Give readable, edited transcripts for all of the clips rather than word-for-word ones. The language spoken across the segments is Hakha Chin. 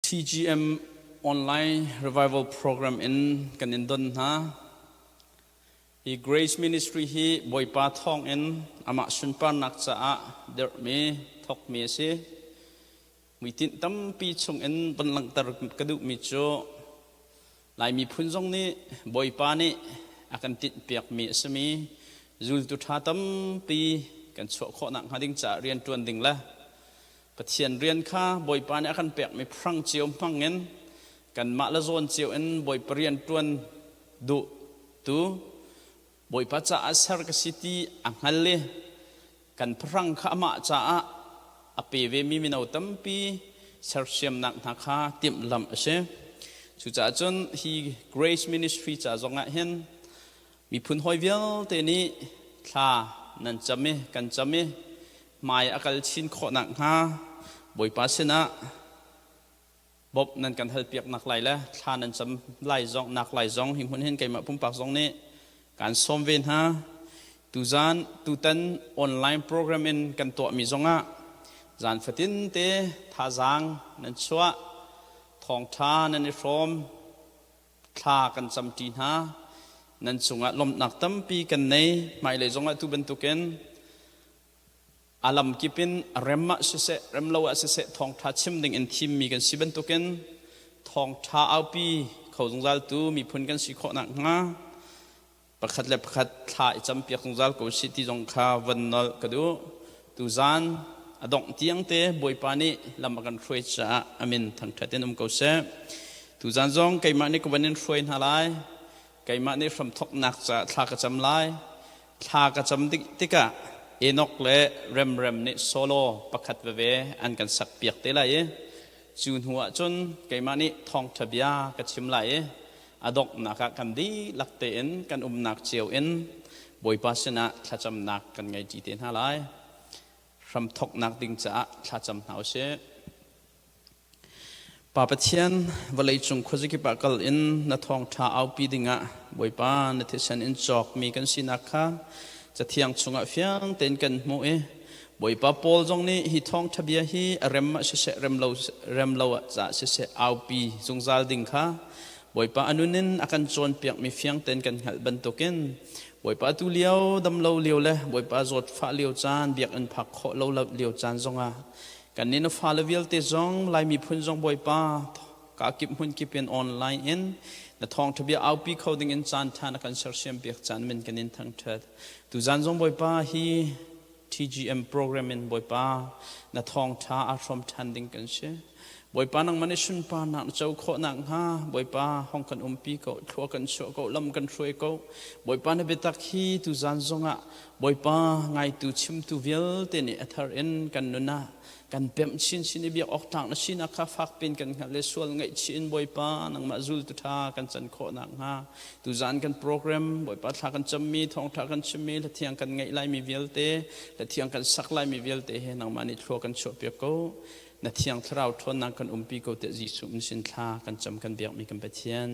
TGM Online Revival Program in kan in don hna. Hi Grace Ministry hi Bawipa thawng in amah sunparnak caah dirhmi, thawkmi a si. Muitinh tampi chung in van langhter ka duhmi cu Lai miphun zong nih Bawipa nih a kan tinhpiakmi a simi zultu ṭha tampi kan chuah khawh nakhnga ding caah rianṭuan ding le Pathian rian kha Bawipa nih a kan pekmi phrang cio hmang in kanmah le zawn cio in Bawipa rian ṭuan duh tu Bawipa caah ser ka si ti a hngal i kan phrang kha amah caah a pe vemi mino tampi sersiamnak hna kha timhlamh a si. Cucaah cun hi Grace Ministry ca zongah hin miphun hawi vialte nih thla nan cam i kan cam i hmai a kal chin khawh nakhnga Bawipa sinah bawmh nan kan halpiak nak lai le thla nan cam lai zong nak lai zong hi hmun hin keimah pumpak zong nih kaan sawm ve hna. Tuzan tutan online program in kan tuahmi zongah zan fatin te thazaang nan chuah, thawngtha nan i hrawm, thla kan camṭi hna. Nan cungah lawmhnak tampi kan nei. Hmailei zongah tu bantukin A lamkip in rem ah siseh, rem lo ah siseh thawngṭha chim ding in thimmi kan si bantukin thawngṭha aupi kho zungzaltu miphun kan si khawh nakhnga pakhat le pakhat thla i campiak zungzal ko sih ti zong kha von nolh ka duh. Tuzan a dongh tiang te Bawipa nih lam a kan hruai caah a min thangṭhat in um ko seh. Tuzan zong keimah nih ka van in hruai hna lai. Keimah nih hramthawknak caah thla ka cam lai. Thla ka cam tikah Enoch le Remrem nih solo pakhat veve an kan sakpiak te lai i cu hnu ah cun keimah nih thawngṭha bia ka chim lai i a donghnak ah kan dihlak tein kan umnak cio in Bawipa sinah thlacamnak kan ngei ṭi te hna lai. Hramthawknak ding caah thlacam hna u sih. Pa Pathian, vawleicung khuazakip ah kal in na thawngṭha aupi dingah Bawipa na thisen in cawkmi kan sinak kha Cathiang chungah fiang tein kan hmuh i Bawipa Paul zong nih hi thawngṭha bia hi a rem ah siseh rem lo ah caah siseh aupi zungzal ding kha Bawipa a nun in a kan cawnpiakmi fiang tein kan hngalh bantukin Bawipa tu lio dam lo lio le Bawipa zawtfah lio caan biakinn phak khawh lo lio caan zongah Kannih na fale vialte zong Lai miphun zong Bawipa ka kip hmun kip in online in na thawngṭha bia aupi kho ding in caan ṭha na kan sersiam piak caan min kan in thangṭhat. Tuzan zong Bawipa hi TGM program in Bawipa na thawngṭha aa hrawm ṭhan ding kan si. Bawipa nangmah nih sunparnak na co khawh nakhnga Bawipa hong kan umpi ko, thlua kan chuah ko, lam kan hruai ko. Bawipa na biatak hi tuzan zongah Bawipa ngaitu chimtu vialte nih a thar in kan nun ah kan pemh chinchin i biak awk tlak na sinak kha fak pin kan hngalh le sual ngaihchih in Bawipa nangmah zultu ṭha kan can khawh nakhnga tuzan kan program Bawipa thla kan cammi thawngṭha kan chimmi hlathiang kan ngaih laimi vialte hlathiang kan sak laimi vialte he nangmah nih thlua kan chuahpiak ko. Na thiang thlarau ṭhawnnak kan umpi ko tiah Jesuh min sin thla kan cam kan biakmi kan Pathian.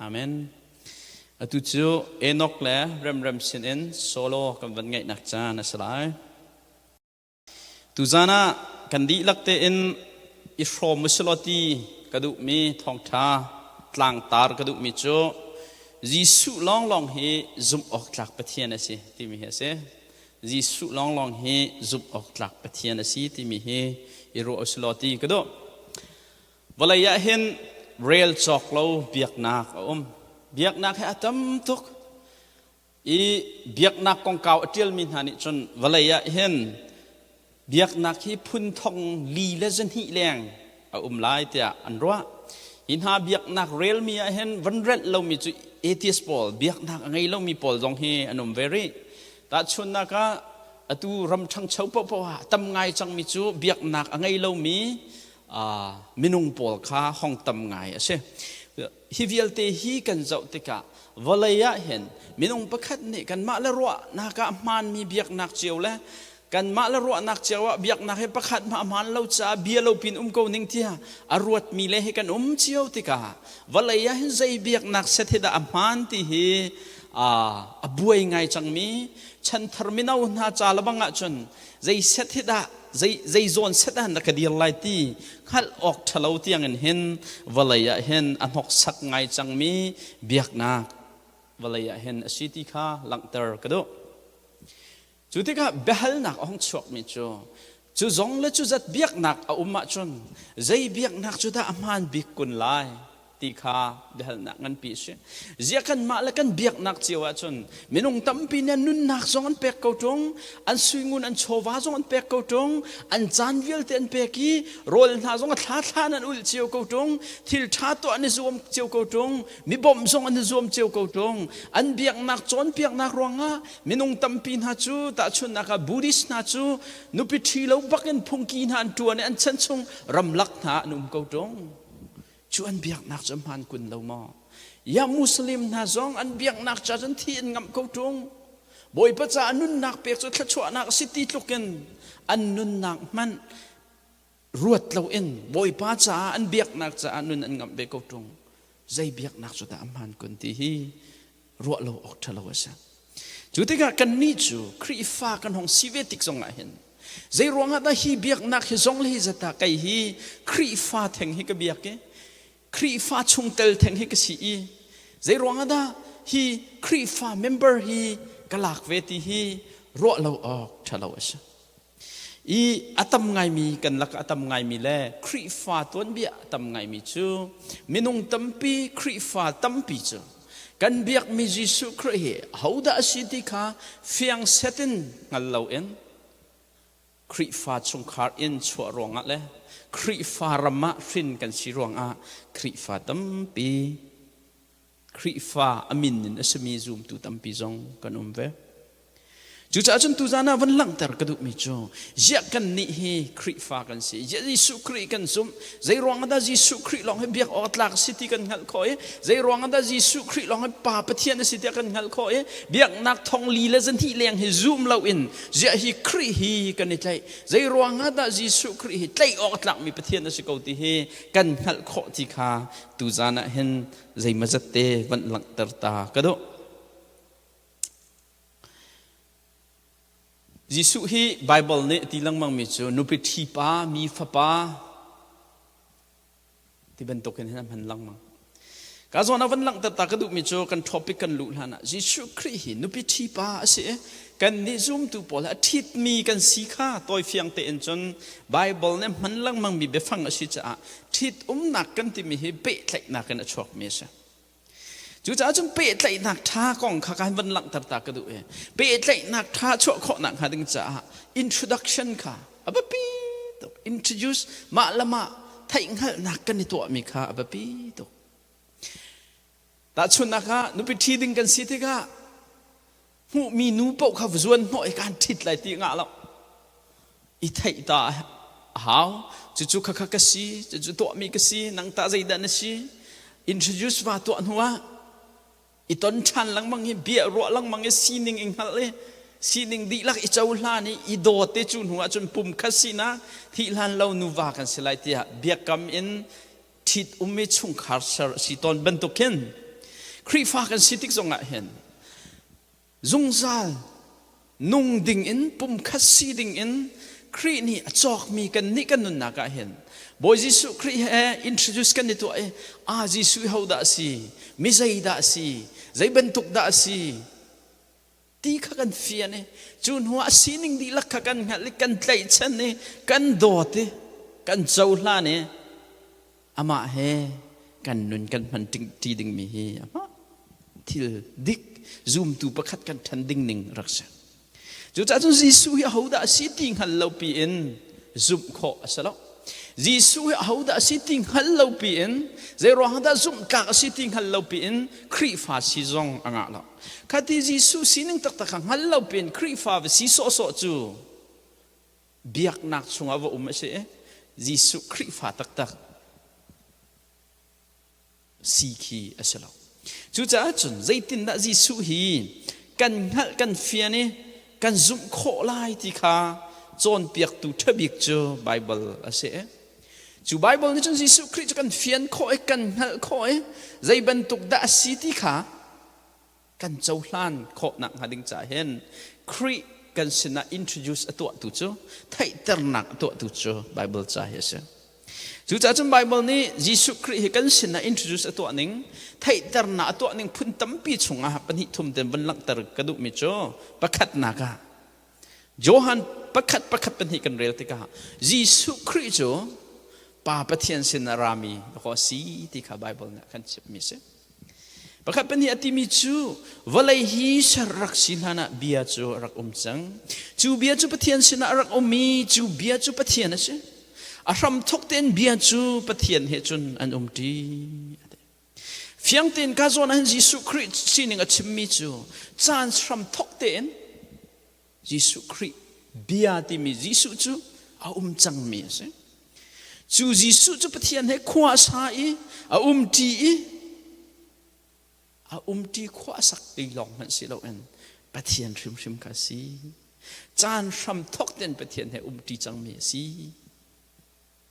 Amen. Atu cu Enoch le Remrem sinin solo kan van ngaihnak caan a si lai. Tuzan ah kan dihlak tein i hrawm usulaw ti ka duhmi thawngṭha tlangtar ka duhmi cu Jesuh lawnglawng hi zumh awk tlak Pathian a si timi hi a si. Jesuh lawnglawng hi zumh awk tlak Pathian a si timi hi i ruah usulaw ti ka duh. Vawlei ah hin rel cawk lo biaknak a um. Biaknak hi a tam tuk. I biaknak kongkau a ṭialmi hna nih cun vawlei ah hin biaknak hi phun thong li le zahnih leng a um lai tiah an ruah. Hi hna biaknak relmi ah hin van relh lomi cu atheist pawl, biaknak a ngei lomi pawl zong hi an um ve rih. Tahchunhnak ah atu ram ṭhangcho paohpaoh ah tam ngai cangmi cu biaknak a ngei lomi minung pawl kha hong tam ngai a si. Hi vialte hi kan zoh tikah vawlei ah hin minung pakhat nih kanmah le ruahnak ah hmaanmi biaknak cio le kanmah le ruahnak cio ah biaknak hi pakhat hmah hmaan lo caah bia lo pin um ko ning tiah a ruatmi le hi kan um cio tikah vawlei ah hin zei biaknak set hi dah a hmaan ti hi a buai ngai cangmi chanthar mino hna ca lebang ahcun zei set hi dah. zei zei zawn set ah na ka dir lai ti hngalh awk ṭhalo tiangin hin vawlei ah hin a hnoksak ngai cangmi biaknak vawlei ah hin a si ti kha langhter ka duh. Cu tikah biahalnak a hung chuakmi cu cu zong le cu zat biaknak a um ahcun zei biaknak cu dah a hmaan bik kun lai ti kha biahalnak nganpi a si. Ziah kanmah le kan biaknak cio ahcun minung tampi nih an nunnak zong an pek ko ṭung, an suingun an chawva zong an pek ko ṭung, an caan vialte an pek i rawl hna zong a thla in an ulh cio ko ṭung, thil ṭha tuah an i zuam cio ko ṭung, mi bawmh zong an i zuam cio ko ṭung. An biaknak cawnpiaknak ruangah minung tampi hna cu tahchunhnak ah Buddhist hna cu nupi ṭhi lo bakin phungki hna an ṭuan i an chan chung ramlak hna an um ko ṭung. Cu an biaknak cu hmaan kun lo maw? Ya Muslim hna zong an biaknak ca cun thi an ngamh ko ṭung. Bawipa caah nunnak pek cu thluachuahnak a si ti tlukin an nunnak hmanh ruat loin Bawipa caah an biaknak caah nun an ngamh ve ko ṭung. Zei biaknak cu dah a hmaan kun ti hi ruah lo awk ṭhalo a si. Cu tikah kannih cu Khrihfa kan hong si ve tik zongah hin zei ruangah dah hi biaknak hi zong le hi zat ah kei hi Khrihfa theng hi ka biak i Khrihfa chungtel theng hi ka si i zei ruangah dah hi Khrihfa member hi ka lak ve ti hi ruah lo awk ṭhalo a si. I a tam ngaimi kan lakah a tam ngaimi le Khrihfa tuanbia a tam ngaimi cu minung tampi Khrihfa tampi cu kan biakmi Jesuh Khrih hi ahodah a si ti kha fiang set in hngal loin Khrihfa chungkhar in chuah ruangah le Khrihfa ram ah hrin kan si ruangah Khrihfa tampi Khrihfa a min in a simi zumtu tampi zong kan um ve. Cucaah cun tuzan ah van langhter ka duhmi cu ziah kan nih hi Khrihfa kan si, ziah Jesuh Khrih kan zumh, zei ruang ah dah Jesuh Khrih lawng hi biak awk tlak a si ti kan hngalh khawh i zei ruang ah dah Jesuh Khrih lawng hi Pa Pathian a si tiah kan hngalh khawh i biaknak thong li le zahnih leng hi zum loin ziah hi Khrih hi kan i tlaih, zei ruang ah dah Jesuh Khrih hi tlaih awk tlakmi Pathian a si ko ti hi kan hngalh khawh ti kha tuzan ah hin zeimazat te van langhter ta ka duh. Jesuh hi Bible nih ti lengmang mi cu nupi ṭhi pa, mi fapa ti bantukin hin a hman lengmang. Ka zawn ah van langhter ta ka duhmi cu kan topic kan luh hlan ah Jesuh Khrih hi nupi ṭhi pa a si i kan nih zumtu pawl a ṭhitmi kan si kha tawifiang tein cun Bible nih hman lengmang mi biafang a si caah ṭhitumnak kan timi hi pehtlaihnak in a chuakmi a si. Cucaah cun pehtlaihnak ṭha kong kha kan van langhter ta ka duh i pehtlaihnak ṭha chuah khawhnak hnga ding caah introduction kha a biapi tuk. Introduce mah le mah theihhngalhnak kan i tuahmi kha a biapi tuk. Tahchunhnak ah nupi ṭhi ding kan si tikah hmuhmi nu paoh kha zuan hnawh i kaan ṭhit lai ti ngah lo. I theih ta a hau. Cucu khakha ka si, cucu tuahmi ka si, nang tah zeidah na si? Introduce va tuah hnu ah i ton ṭhan lengmang hi bia ruah lengmang i sining i hngalh i sining dihlak i cohlan i i dawt te cu hnu ah cun pum khat sinak thih hlan lo nuva kan si lai tiah biakam in ṭhit um i chungkhar ser a si tawn bantuk khin Khrihfa kan si tik zongah hin zungzal nung ding in pumkhat si ding in Khrih nih a cawkmi kan nih kan nunnak ah hin Bawi Jesuh Khrih he introduce kan i tuah i ah Jesuh ho dah a si mi zei dah a si zei bantuk dah a si ti kha kan fian i cu hnu ah sining dihlak kha kan hngalh i kan tlaihchan i kan dawt i kan cohlan i amah he kan nun kan hman ṭi dingmi hi amah thil dik zumtu pakhat kan ṭhan ding ning rak si. Cucaah cun Jesuh hi ahodah a si ti hngal lo piin zumh khawh a si lo. Jesuh hi ahodah a si ti hngal lo piin zeiruang dah zumh tlak a si ti hngal lo piin Khrihfa si zong a ngah lo. Khati Jesuh sining taktak kha hngal lo piin Khrihfa va si sawhsawh cu biaknak chungah va um a si i Jesuh Khrihfa taktak si khi a si lo. Cucaah cun zeitindah Jesuh hi kan hngalh kan fian i kan zumh khawh lai ti kha cawnpiaktu ṭhabik cu Baibal a si. Cu Baibal nih cun Jesuh Khrih cu kan fian khawh i kan hngalh khawh i zei bantuk dah a si ti kha kan cohlan khawh nakhnga ding caah hin Khrih kan sinah introduce a tuahtu cu, theihternak a tuahtu cu Bible ca hi a si. Cucaah cun Bible nih Jesuh Khrih hi kan sinah introduce a tuah ning, theihternak a tuah ning phun tampi chungah pahnih thum ten van langhter ka duhmi cu pakhatnak ah Johan pakhat pakhat pahnih kan rel tikah Jesuh Khrih cu Pa Pathian sin a rami a si ti kha Bible nih a kan chimhmi a si. Pakhat pahnih a timi cu vawlei hi ser rak si hlan ah bia cu a rak um cang. Cu bia cu Pathian sinah a rak um i cu bia cu Pathian a si. A hramthawk tein bia cu Pathian he cun an um ṭi. Fiang tein ka zawn ah hin Jesuh Khrih sining a chimmi cu caan hramthawk tein Jesuh Khrih bia timi Jesuh cu a um cangmi a si. Cu Jesuh cu Pathian he khua a sa i a umṭi i a umṭi khua a sak ti lawng hmanh si loin Pathian hrimhrim kha a si. Caan hram thawk tein Pathian he umṭi cangmi a si.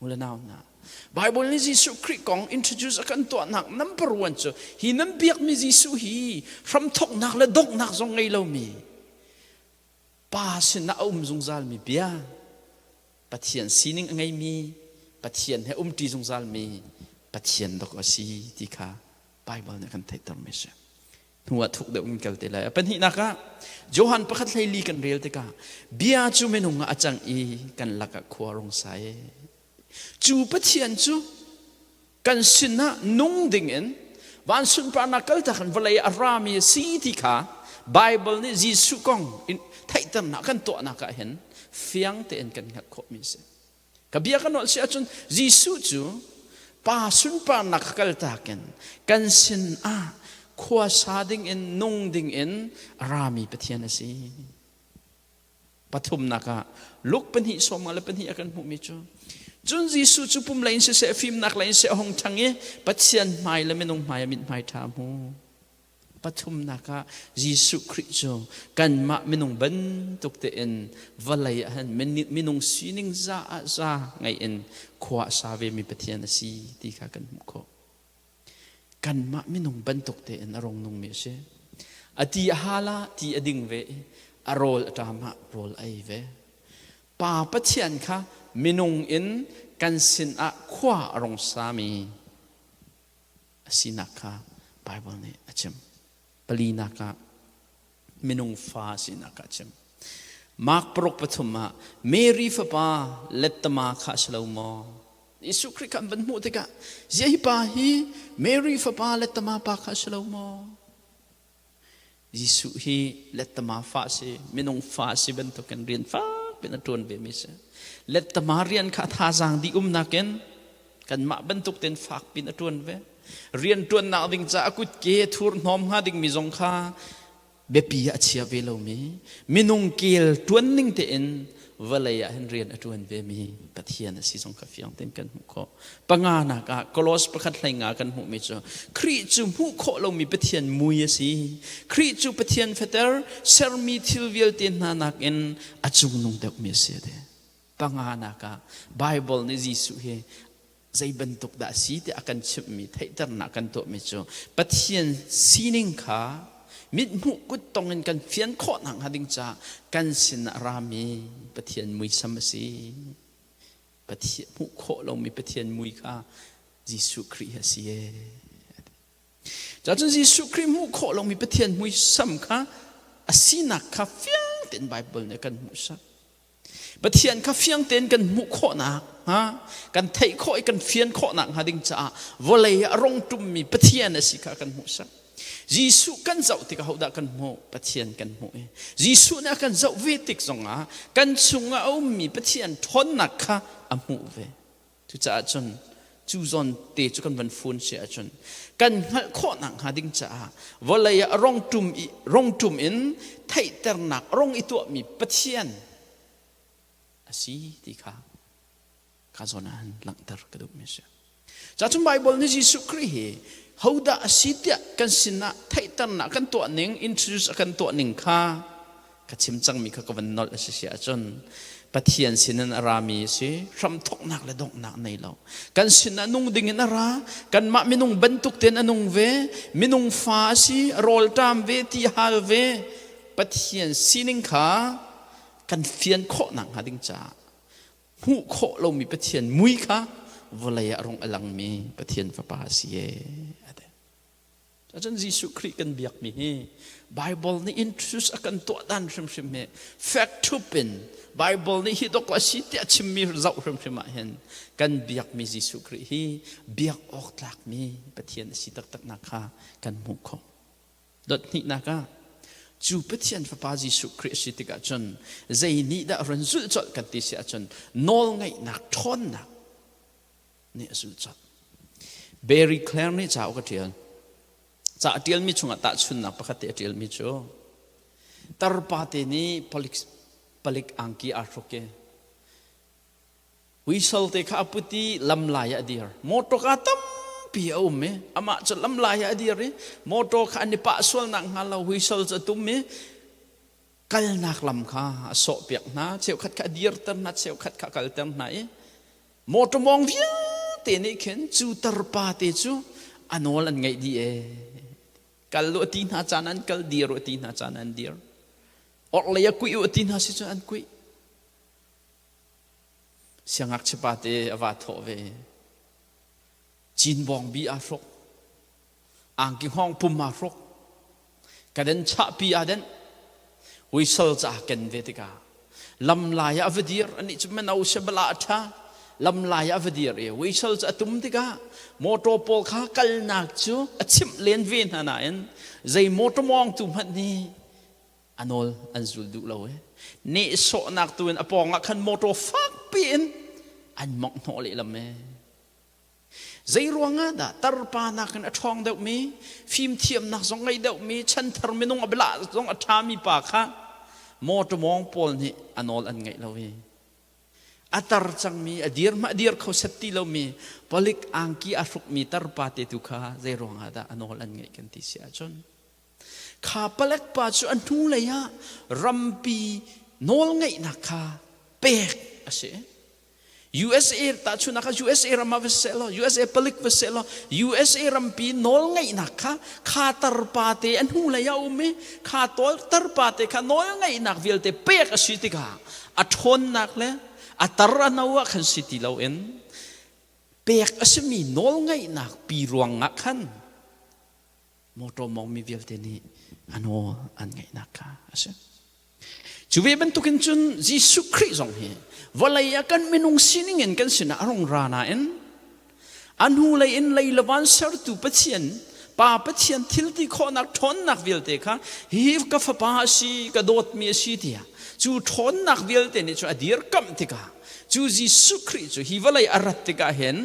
U le nau hna, Bible nih Jesuh Khrih kong introduce a kan tuahnak number one cu hi nan biakmi Jesuh hi hramthawknak le donghnak zong ngei lomi Pa sinah a um zungzalmi bia, Pathian sining a ngeimi, Pathian he umṭi zungzalmi Pathian dok a si ti kha Bible nih a kan theihtermi a si. Hnu ah thuk deuh in kal te lai. A pahnihnak ah Johan pakhat hleili kan rel tikah bia cu minung ah a cang i kan lakah khua rung sai. Cu Pathian cu kan sinah nung dingin van sunparnak kaltak in vawlei a rami a si ti kha Bible nih Jesuh kong theihternak kan tuahnak ah hin fiang tein kan hngalh khawhmi a si. Ka bia ka nolh si ahcun Jesuh cu Pa sunparnak kaltak in kan sin ah khua sa ding in nung ding in a rami Pathian a si. Pathumnak ah Luke pahnih sawmnga le pahnih a kan hmuhmi cu cun Jesuh cu pum lei in siseh fimnak lei in siseh a hung ṭhang i Pathian hmai le minung hmai ah mithmai ṭha a hmu. Pathumnak ah Jesuh Khrih cu kanmah minung bantuk tein vawlei ah hin minung sining za ah za ngei in khua a sa vemi Pathian a si ti kha kan hmuh khawh. Kanmah minung bantuk tein a rung nungmi a si. A ti a hal ah ti a ding ve i a rawl a ṭam ah rawl a ei ve. Pa Pathian kha minung in kan sin ah khua a rung sami a sinak kha Baibal nih a chim. Palinak ah minung fa sinak kha a chim. Mark paruk pathum ah Mary fapa lettama kha a si lo maw? Jesuh Khrih kha an van hmuh tikah ziah hi pa hi Mary fapa lettama pa kha a si lo maw? Jesuh hi lettama fa a si, minung fa a si bantukin rian fak in a ṭuan vemi a si. Lettama rian kha a thazaang dih umnak in kanmah bantuk tein fak pin a ṭuan ve. Rian ṭuannak ding caah a kutke a thurhnawm hnga dingmi zong kha biapi ah a chia ve lomi, minung kel ṭuan ning tein vawlei ah hin rian a ṭuan vemi Pathian a si zong kha fiang tein kan hmuh khawh. Panganak ah Kolos pakhat hlei nga kan hmuhmi cu Khrih cu hmuh khawh lomi Pathian mui a si. Khrih cu Pathian fater sermi thil vialte hna nakin a cungnung deuhmi a si a ti. Panganak ah Bible nih Jesuh hi zei bantuk dah a si tiah a kan chimhmi theihternak kan tuahmi cu Pathian sining kha mithmuh kuttong in kan fian khawh nakhnga ding caah kan sin ah rami Pathian muisam a si. Pathian hmuh khawh lomi Pathian mui kha Jesuh Khrih a si ee. Cun Jesuh Khrih hmuh khawh lomi Pathian muisam kha a sinak kha fiang tein Bible nih a kan hmuhsak. Pathian kha fiang tein kan hmuh khawhnak hnga, kan theih khawh i kan fian khawhnak hnga ding caah vawlei ah a rong ṭummi Pathian a si kha kan hmuhsak. Jesuh kan zoh tikah hodah kan hmuh? Pathian kan hmuh i Jesuh nih a kan zoh ve tik zongah kan chungah a ummi Pathian ṭhawnnak kha a hmuh ve. Cucaah cun cu zawn te cu kan van fun si ahcun kan hngalh khawhnak hnga ding caah vawlei ah rong ṭum i rong ṭum in theihternak rong i tuahmi Pathian a si ti kha kha zawn ah langhter ka duhmi a si. Cacun Baibal nih Jesuh Khrih hi hodah a si tiah kan sinah theihternak kan tuah ning, introduce a kan tuah ning kha ka chim cangmi kha ka van nolh a si si ahcun Pathian sinin a rami a si, hramthawknak le donghnak nei lo. Kan sinah nung ding in a ra, kanmah minung bantuk tein a nung ve, minung fa a si, rawl ṭam ve, ti hal ve, Pathian sining kha. Kan fian khawhnak hnga ding caah hmuh khawh lomi Pathian mui kha vawlei ah rung a langmi Pathian Fapa a si e. Cun Jesuh Khrih kan biakmi hi Bible nih introduce a kan tuah dan hrimhrim hi fact thup in Bible nih hi dok a si tiah chimmi zoh hrimhrim ah hin kan biakmi Jesuh Khrih hi biak awk tlakmi Pathian a si taktaknak kha kan hmuh khawh. Dot hnihnak ah cu Pathian Fapa Jesuh Khrih a si tikah cun zei nih dah run zulh colh kan ti si ahcun nawlngaihnak ṭhawnnak nih a zulh colh. Barry Clare nih cauk a ṭial. Ca a ṭialmi chungah tahchunhnak pakhat te a ṭialmi cu tarpa te nih palik, palik angki aa hruk i whistle te kha a put i lamlai ah a dir. Motor ka tampi a um i amah cu lamlai ah a dir i motor kha an i pah sualnak hnga lo whistle cu a tum i kalnak lam kha a sawhpiak hna. Cheukhat kha a dirter hna, cheukhat kha a kalter hna i Mawṭaw mawng vialte nih khin cu tarpa te cu a nawl an ngaih dih ee. Kal u a ti hna caan an kal, dir u a ti hna caan an dir. Orhlei a kuih u a ti hna si cun an kuih. Siangngakchia pa te a va thawh ve. Cinbawng bi aa hruk. Angki hngawng pum aa hruk. Kaden chahpi aa denh. Whistle ca ken ve tikah lamlai ah a va dir. Anih cu mano sebala a ṭha. Lamlai ah a va dir i whistle cu a tum tikah motor pawl kha kalnak cu a chimh len ve hna nain zei motor mawngtu hmanh nih a nawl an zul duh lo i nehsawhnak tu in a pawng ah khan motor fakpi in an mawngh hnawh lehlam e. Zei ruangah dah tarpa nakin a ṭhawng deuhmi, fimthiamnak zong ngei deuhmi, chanthar minung a bilah zong a ṭhami pa kha mawṭaw mawng pawl nih a nawl an ngaih lo i a tar cangmi, a dir hmah dir kho set ti lomi, palik angki a hrukmi tarpa te tu kha zei ruangah dah a nawl an ngaih kan ti si ahcun kha palek pa cu a hnulei ah rampi nawlngeihnak kha pek a si. USA tahchunhnak ah USA ram ah va seh law USA palik va seh law USA rampi nawlngeihnak kha kha tarpa te a hnulei ah um i kha tarpa te kha nawlngeihnak vialte pek a si tikah a ṭhawnnak le a tar a no ah khan si ti loin pek a simi nawlngeihnak pi ruangah khan motor mawngmi vialte nih a nawl an ngaihnak kha a si. Cu ve bantukin cun Jesuh Khrih zong hi vawlei ah kan minung sining in kan sinah a rung ra nain a hnulei in lei le van sertu Pathian Pa Pathian thil ti khawhnak ṭhawnnak vialte kha hi ka fapa a si ka dawtmi a si tiah cu ṭhawnnak vialte nih cu a dirkamh tikah cu Jesuh Khrih cu hi vawlei a rat tikah hin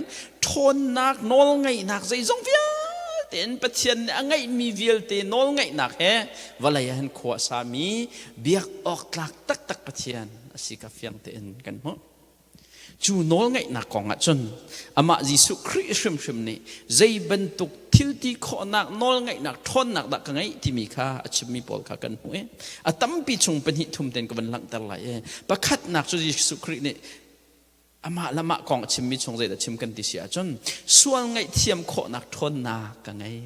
ṭhawnnak nawlngeihnak zeizong vialte in Pathian nih a ngeihmi vialte nawlngeihnak he vawlei ah hin khua a sami biak awk tlak taktak Pathian a si kha fiang tein kan hmuh. Cu nawlngeihnak kong ah cun amah Jesuh Khrih hrimhrim nih zei bantuk thil ti khawhnak nawlngeihnak ṭhawnnak dah ka ngeih timi kha a chimmi pawl kha kan hmuh i a tampi chung pahnih thum ten ka van langhter lai i pakhatnak cu Jesuh Khrih nih amah le amah kong a chimmi chung zeidah chim kan ti si ahcun sual ngaihthiam khawhnak ṭhawnnak ka ngei.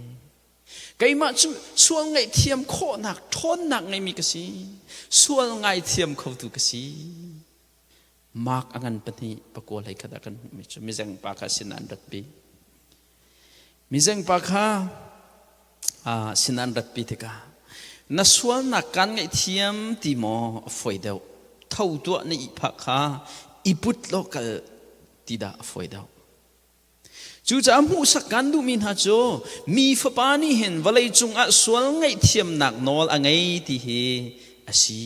Keimah cu sual ngaihthiam khawhnak ṭhawnnak ngeimi ka si. Sual ngaithiam khotu ka si. Mark a ngan pahnih pakua hlei khat ah kan hmuhmi cu mizeng pa kha sin an ratpi. Mizeng pa kha sin an ratpi tikah na sualnak kaan ngaihthiam ti maw a fawi deuh tho tuah na ihphah kha i put law kal ti dah a fawi deuh. Cucaah hmuhsak kan duhmi hna cu mi fapa nih hin vawlei cungah sual ngaihthiamnak nawl a ngei ti hi a si.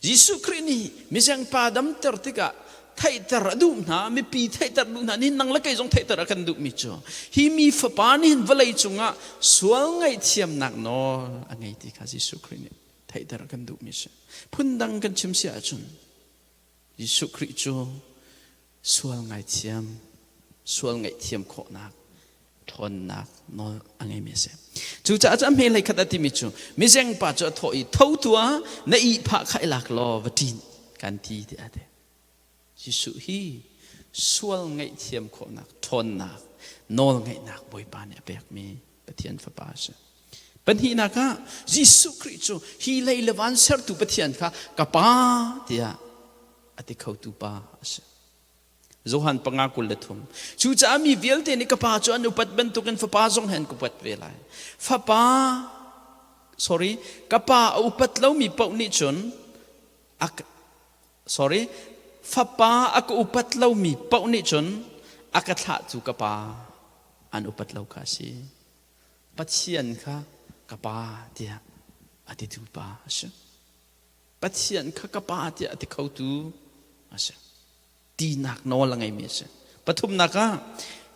Jesuh Khrih nih mizengpa damter tikah theihter a duh hna, mipi theihter duh hna, nihin nang le kei zong theihter a kan duhmi cu hi mi fapa nih hin vawlei cungah sual ngaihthiamnak nawl a ngei ti kha Jesuh Khrih nih theihter a kan duhmi a si. Phundang kan chim si ahcun Jesuh Khrih cu sual ngaithiam sual ngaihthiam khawhnak ṭhawnnak nawl a ngeimi a si. Cucaah cu a hme khat a timi cu mizeng pa cu a thawh i tho tuah na ihphah kha i lak law va ṭin kan ti tiah a ti. Jesuh hi sual ngaihthiam khawhnak ṭhawnnak nawl ngeihnak Bawipa nih a pekmi Pathian Fapa a si. Pahnihnak ah Jesuh Khrih cu hi lei le van sertu Pathian kha ka Pa tiah a ti khotu pa a si. Johan 5:23. Cucaah mi vialte nih ka Pa cu an upat bantukin Fapa zong he an upat ve lai. Fapa sorry, ka Pa a upat lomi paoh nih cun sorry, Fapa a ka upat lomi paoh nih cun a ka thlahtu ka Pa an upat lo kha a si. Pathian kha ka Pa tiah a titu pa a si. Pathian kha ka Pa tiah a ti khotu a si. Tinak nawl a ngeimi a si. Pathumnak ah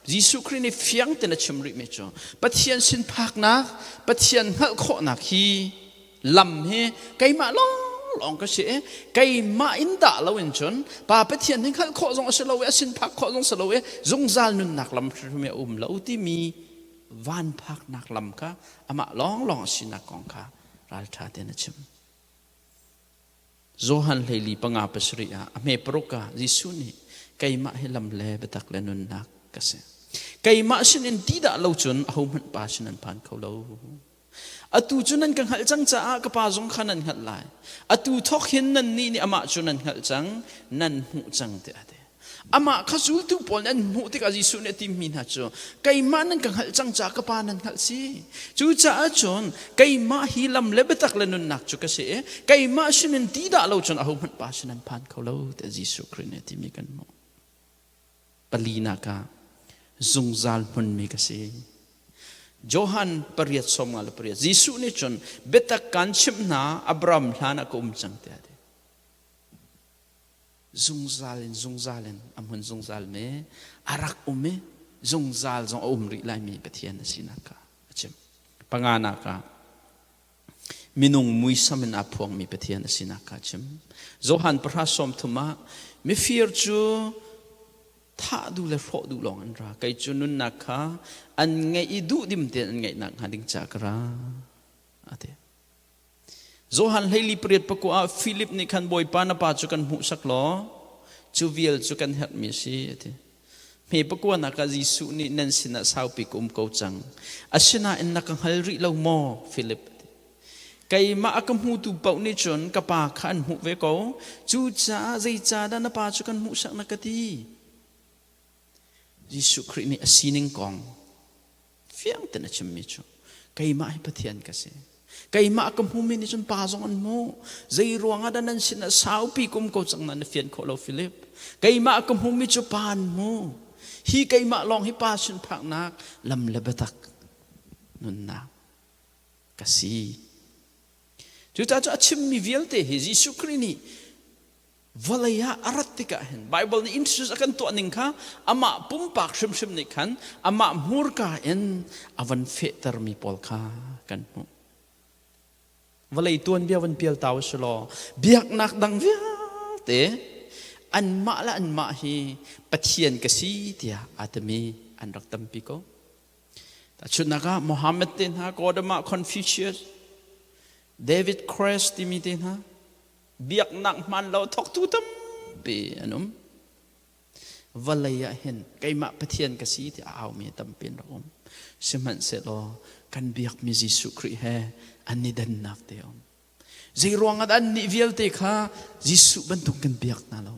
Jesuh Khrih nih fiang tein a chim rihmi cu Pathian sin phaknak, Pathian hngalh khawhnak hi lam hi keimah lawnglawng ka si i keimah in dah lo in cun Pa Pathian hi hngalh khawh zong a si lo i a sin phak khawh zong si lo i zungzal nunnak lam hrimhrim hi a um lo timi van phaknak lam kha amah lawnglawng a sinak kong kha ralṭha tein a chim. Johan hleili panga pasarih ah a hme paruk ah Jesuh nih keimah hi lam le biatak le nunnak ka si. Keimah sin in ti dah lo cun ahohmanh pa sin an phan kho lo. Atu cu nan ka hngalh cang caah ka pa zong kha nan hngalh lai. Atu thawk hin nannih nih amah cu nan hngalh cang, nan hmuh cang tiah a ti. Amah kha zultu pawl nih an hmuh tikah Jesuh nih a timi hna cu keimah nan ka hngalh cang caah ka pa nan hngalh si. Cucaah cun keimah hi lam le biatak le nunnak cu ka si i keimah sinin ti dah lo cun ahohmanh pa sin an phan kho lo tiah Jesuh Khrih nih a timi kan hmuh. Palinak ah zungzal hmunmi ka si. Johan 8:58 Jesuh nih cun biatak kaan chimh hna Abraham hlan ah ka um cang tiah a ti. Zungzal in zungzal in a hmun zungzal mi a rak um i zungzal zong a um rih laimi Pathian a sinak kha a chim. Panganak ah minung muisam in aa phuangmi Pathian a sinak kha a chim. Johan 10:30 ah mifir cu thah duh le hrawh duh lawng an ra. Kei cu nunnak kha an ngeih i duhdim tein an ngeih nakhnga ding ca ka ra. A ti. Johan 14:9 ah Philip nih khan Bawipa na pa cu kan hmuhsak law cu vial cu kan herhmi a si a ti. Hme pakuanak ah Jesuh nih nan sinah saupi ka um ko cang. Asinain na ka hngal rih lo maw, Philip? Keimah a ka hmutu paoh nih cun ka pa kha an hmuh ve ko. Cucaah zeicahdah na pa cu kan hmuhsak na ka ti? Jesuh Khrih nih a sining kong fiang tein a chimmi cu keimah hi Pathian ka si. Keimah ka hmumi nih cun pa zong an hmu. Zei ruangah dah nan sinah saupi kum ko cang na na fian khawh lo Philip? Keimah ka hmumi cu pa an hmu. Hi keimah lawng hi pa sin phaknak lam le biatak nunnak ka si. Cucaah cu a chimmi vialte hi Jesuh Khrih nih vawlei ah a rat tikah hin Bible nih introduce a kan tuah ning kha amah pumpak hrimhrim nih khan amah hmurka in a van fehtermi pawl kha kan hmuh. Vawlei tuanbia van pial ta u law biaknak dang vialte anmah le anmah hi Pathian ka si tiah aa timi an rak tampi ko. Tahchunhnak ah Muhammad te hna, Gautama Confucius, David Koresh timi te hna, biaknak hmaan lo thawktu tampi an um. Vawlei ah hin keimah Pathian ka si ti a aumi tampi an rak um. Sihmanhsehlaw kan biakmi Jesuh Khrih he an i dannak te um. Zei ruangah dah annih vialte kha Jesuh bantuk kan biak hna lo?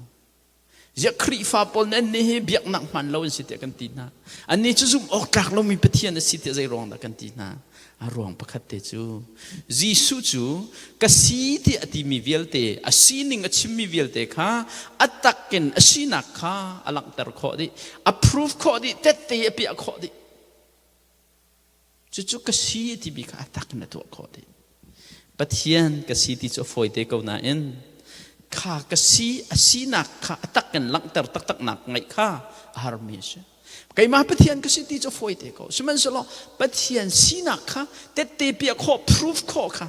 Ziah Khrihfa pawl nih annih hi biaknak hmaan lo an si tiah kan ti hna. Annih cu zumh awk tlak lomi Pathian a si tiah zei ruang dah kan ti hna? A ruang pakhat te cu Jesuh cu ka si tiah a timi vialte, a sining a chimmi vialte kha a tak in a sinak kha a langhter khawh dih, a proof khawh dih, tette a piah khawh dih. Cucu ka si timi kha a tak in a tuah khawh dih. Pathian ka si ti cu a fawi te ko nain kha ka si a sinak kha a tak in langhter taktaknak ngeih kha a harmi a si. Keimah Pathian ka si ti cu a fawi te ko. Sihmanhsehlaw Pathian sinak kha tette piah khawh, proof khawh kha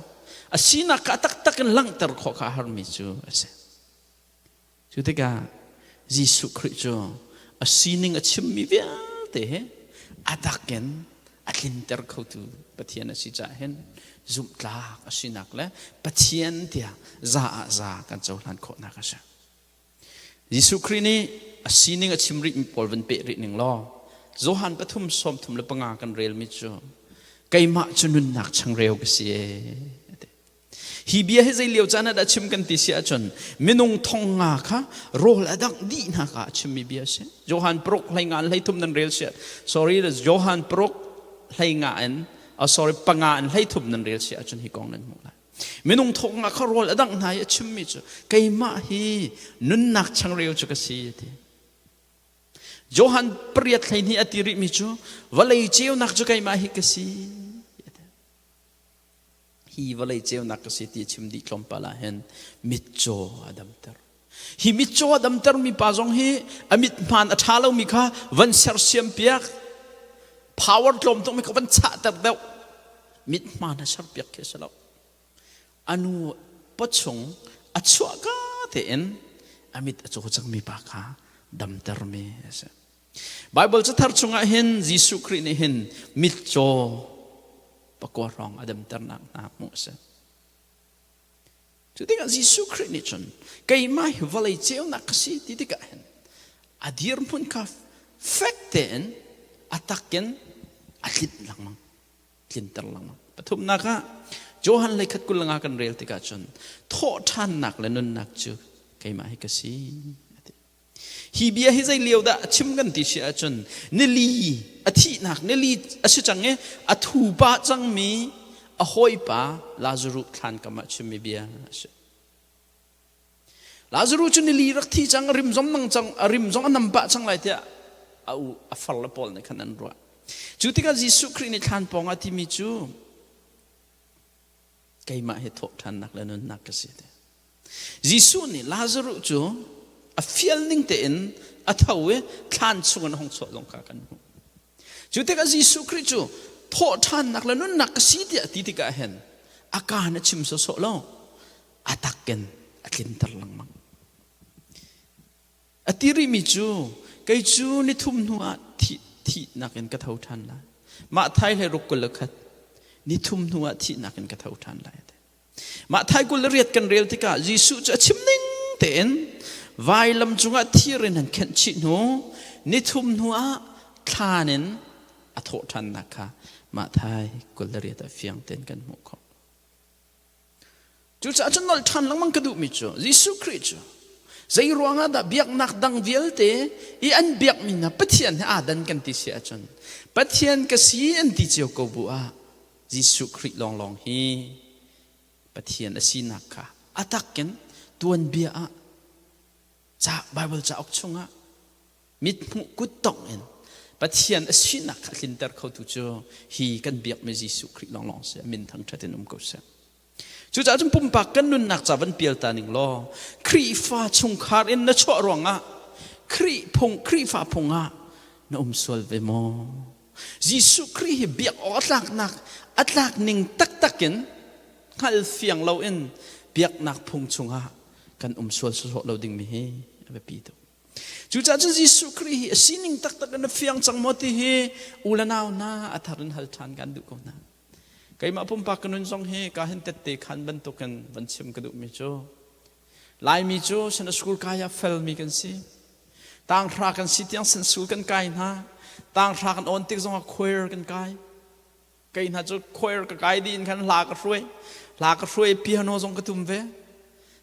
a sinak kha a taktak in langhter khawh kha a harmi cu a si. Cu tikah Jesuh Khrih cu a sining a chimmi vialte he a tak in a tlinter khotu Pathian a si caah hin zumhtlak a sinak le Pathian tiah za ah za kan cohlan khawhnak a si. Jesuh Khrih nih a sining a chim rihmi pawl van peh rih ning law Johan 3:35 kan relmi cu. Keimah cu nunnak changreu ka si e. Hi bia hi zei lio caan ah dah chim kan ti si ahcun minung thong nga kha rawl a dangh dih hna ka a chimmi bia a si. Johan paruk hlei nga in hlei thum nan rel si sorry Johan paruk hlei nga in sorry panga in hlei thum nan rel si ahcun hi kong nan hmuh lai. Minung thong nga kha rawl a dangh hna i a chimmi cu keimah hi nunnak changreu cu ka si a ti. Johan pariat 12 a ti rihmi cu vawlei ceunak cu keimah hi ka si. Hi vawlei ceunak ka si ti a chim dih tlawmpal ah hin mitcaw a damter. Hi mitcaw a damter mi pa zong hi a mit hmaan a ṭha lomi kha van sersiam piak, power tlawm tukmi kha van chahter deuh, mit hmaan a serpiak khi a si lo. A nu pawchung a chuahka tein a mit a caw cangmi pa kha damtermi a si. Baibal cathar chungah hin Jesuh Khrih nih hin mitcaw pakua hrawng a damternak hna hmuh a si. Cu tikah Jesuh Khrih nih cun keimah hi vawlei ceunak ka si ti tikah hin a dirhmun kha fek tein a takin a tlinh lengmang, tlinter lengmang. Pathumnak ah Johan leikhat 25 kan rel tikah cun thawhṭhannak le nunnak cu keimah hi ka si a ti. Hi bia hi zei lio dah a chim kan ti si ahcun nili a thihnak nili a si cang i a thu pah cangmi a hawipa Lazaruh thlan kam ah chimmi bia a si. Lazaruh cu nili rak thi cang, a rim zong nang cang, a rim zong a nam pah cang lai tiah a u a far le pawl nih khan an ruah. Cu tikah Jesuh Khrih nih thlan pawng ah timi cu keimah hi thawhṭhannak le nunnak ka si ti. Jesuh nih Lazaruh cu a fial ning tein a tho i thlan chungin a hung chuah zong kha kan hmuh. Cu tikah Jesuh Khrih cu thawhṭhannak le nunnak ka si tiah ti tikah hin a kaan a chim sawsawh lo, a takin a tlinter lengmang. A ti rihmi cu kei cu nithum hnu ah thihnak in ka tho ṭhan lai. Mah thai hlei ruk 21 nithum hnu ah thihnak in ka tho ṭhan lai. Mah thai 28 kan rel tikah Jesuh cu a chim ning tein vailam cungah thir in an khenh chih hnu nithum hnu ah thlan in a thawh ṭhannak kha mah thai 28 ah fiang tein kan hmuh khawh. Cucaah cun nolh ṭhan lengmang ka duhmi cu Jesuh Khrih cu zei ruangah dah biaknak dang vialte i an biakmi hna Pathian he aa dan kan ti si ahcun Pathian ka si an ti cio ko bu ah Jesuh Khrih lawnglawng hi Pathian a sinak kha a takin tuanbia ah ca Bible cauk chungah mithmuh kuttongh in Pathian a sinak kha tlinter khotu cu hi kan biakmi Jesuh Khrih lawnglawng si min thangṭhat in um ko seh. Cucaah cun pumpak kan nunnak ca van pial ta ning law Khrihfa chungkhar in na chuah ruangah Khrih phung Khrihfa phung ah na um sual ve maw? Jesuh Khrih hi biak awk a tlaknak a tlak ning taktak in hngal fiang loin biaknak phung chungah kan um sual sawsawh lo dingmi hi a biapi tuk. Cucaah cun Jesuh Khrih hi a sining taktak in a fiang cang maw ti hi u le nau hna a thar in hal ṭhan kan duh ko hna. Keimah pumpak ka nun zong hi ka hin tette khan bantukin van chim ka duhmi cu Laimi cu Sunday school kai ah felmi kan si. Tanghra kan si tiang Sunday school kan kai hna. Tanghra kan awn tik zongah choir kan kai. Kei hna cu choir ka kai dih in khan hla ka hruai. Hla ka hruai piano zong ka tum ve.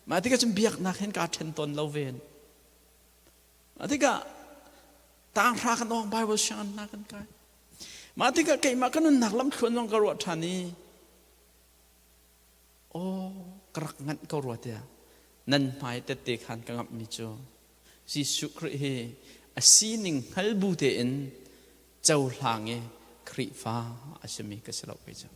Mah tikah cun biaknak hin kaa ṭhen tawn lo ven. Mah tikah tanghra kan awng Bible sianginn hna kan kai. Mah tikah keimah ka nunnak lamthluan zong ka ruah ṭhan i Aw, ka rak nganh ko rua tiah nan hmai tette khan ka ngamhmi cu Jesuh Khrih hi a sining hngal bu tein cohlang i Khrihfa a simi ka si lo kei cu.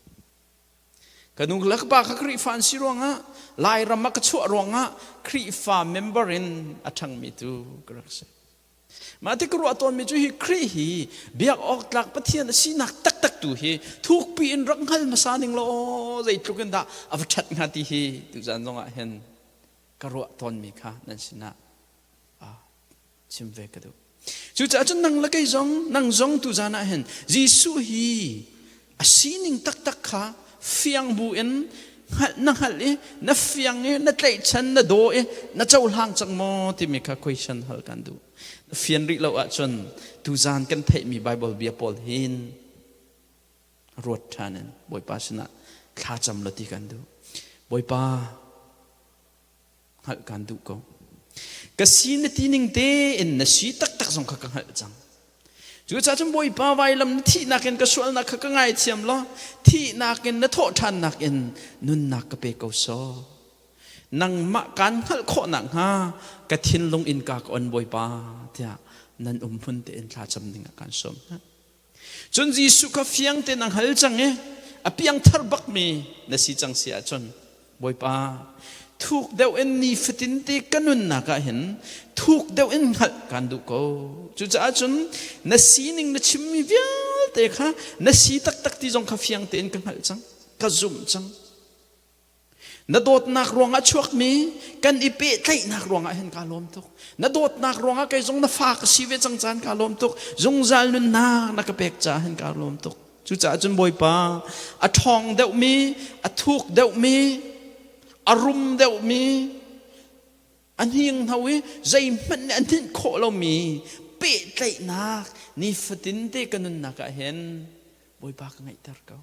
Ka nu le ka pa kha Khrihfa an si ruangah Lairam ah ka chuah ruangah Khrihfa member in a ṭhangmi tu ka rak si. Mah ti ka ruah tawnmi cu hi Khrih hi biak awk tlak Pathian a sinak taktak tu hi thukpi in rak hngal hmasa ning law zeitluk in dah a va ṭhat hnga ti hi tuzan zongah hin ka ruah tawnmi kha nan sinah chim ve ka duh. Cucaah cun nang le kei zong nang zong tuzan ah hin Jesuh hi a sining taktak kha fiang bu in hngalh na hngalh i na fiang i na tlaihchan na daw i na cohlang cang maw timi kha question hal kan duh. Na fian rih lo ahcun tuzan kan theihmi Bible bia pawl hin Ruat ṭhan in Bawipa sinah thlacam la ti kan duh. Bawipa, hngalh kan duh ko. Ka si na ti ning tein na si taktak zong kha ka hngalh cang. Cucaah cun Bawipa, vailam na thihnak in ka sualnak kha ka ngaithiam law thihnak in na thawhṭhannak in nunnak ka pe ko sawh. Nangmah kaan hngalh khawh nakhnga ka thinlung innka ka on, Bawipa, tiah nan um hmun tein thlacam ding ah kaan sawm hna. Cun Jesuh kha fiang tein a hngal cang i a piangthar bakmi na si cang si ahcun, Bawipa, thuk deuh in nifatin te ka nunnak ah hin thuk deuh in hngalh kaan duh ko. Cucaah cun na sining na chimmi vialte kha na si taktak ti zong kha fiang tein ka hngalh cang, ka zumh cang. Na dawtnak ruangah chuakmi kan i pehtlaihnak ruangah hin kaa lawm tuk. Na dawtnak ruangah kei zong na fa ka si ve cang caan kaa lawm tuk. Zungzal nunnak na ka pek caah hin kaa lawm tuk. Cucaah cun Bawipa, a ṭhawng deuhmi, a thuk deuhmi, a rum deuhmi, a hninghno i zeihmanh nih a hninh khawh lomi pehtlaihnak nifatin te ka nunnak ah hin Bawipa ka ngeihter ko.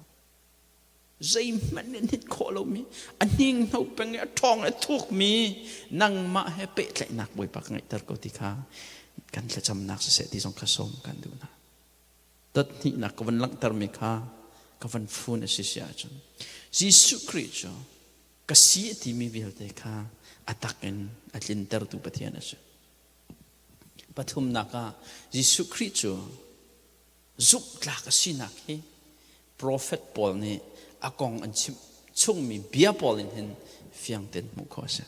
Zeihmanh nih hninh khawh lomi, a hninghno peng i a ṭhawng i a thukmi nangmah he pehtlaihnak Bawipa ka ngeihter ko ti kha kan thlacamnak siseh ti zong kha sawm kan duh hna. Dot hnihnak ka van langhtermi kha ka van fun a si si ahcun Jesuh Khrih cu ka si a timi vialte kha a tak in a tlintertu Pathian a si. Pathumnak ah Jesuh Khrih cu zumhtlak a sinak hi profet pawl nih a kong an chimh chungmi bia pawl in hin fiang tein hmuh khawh a si.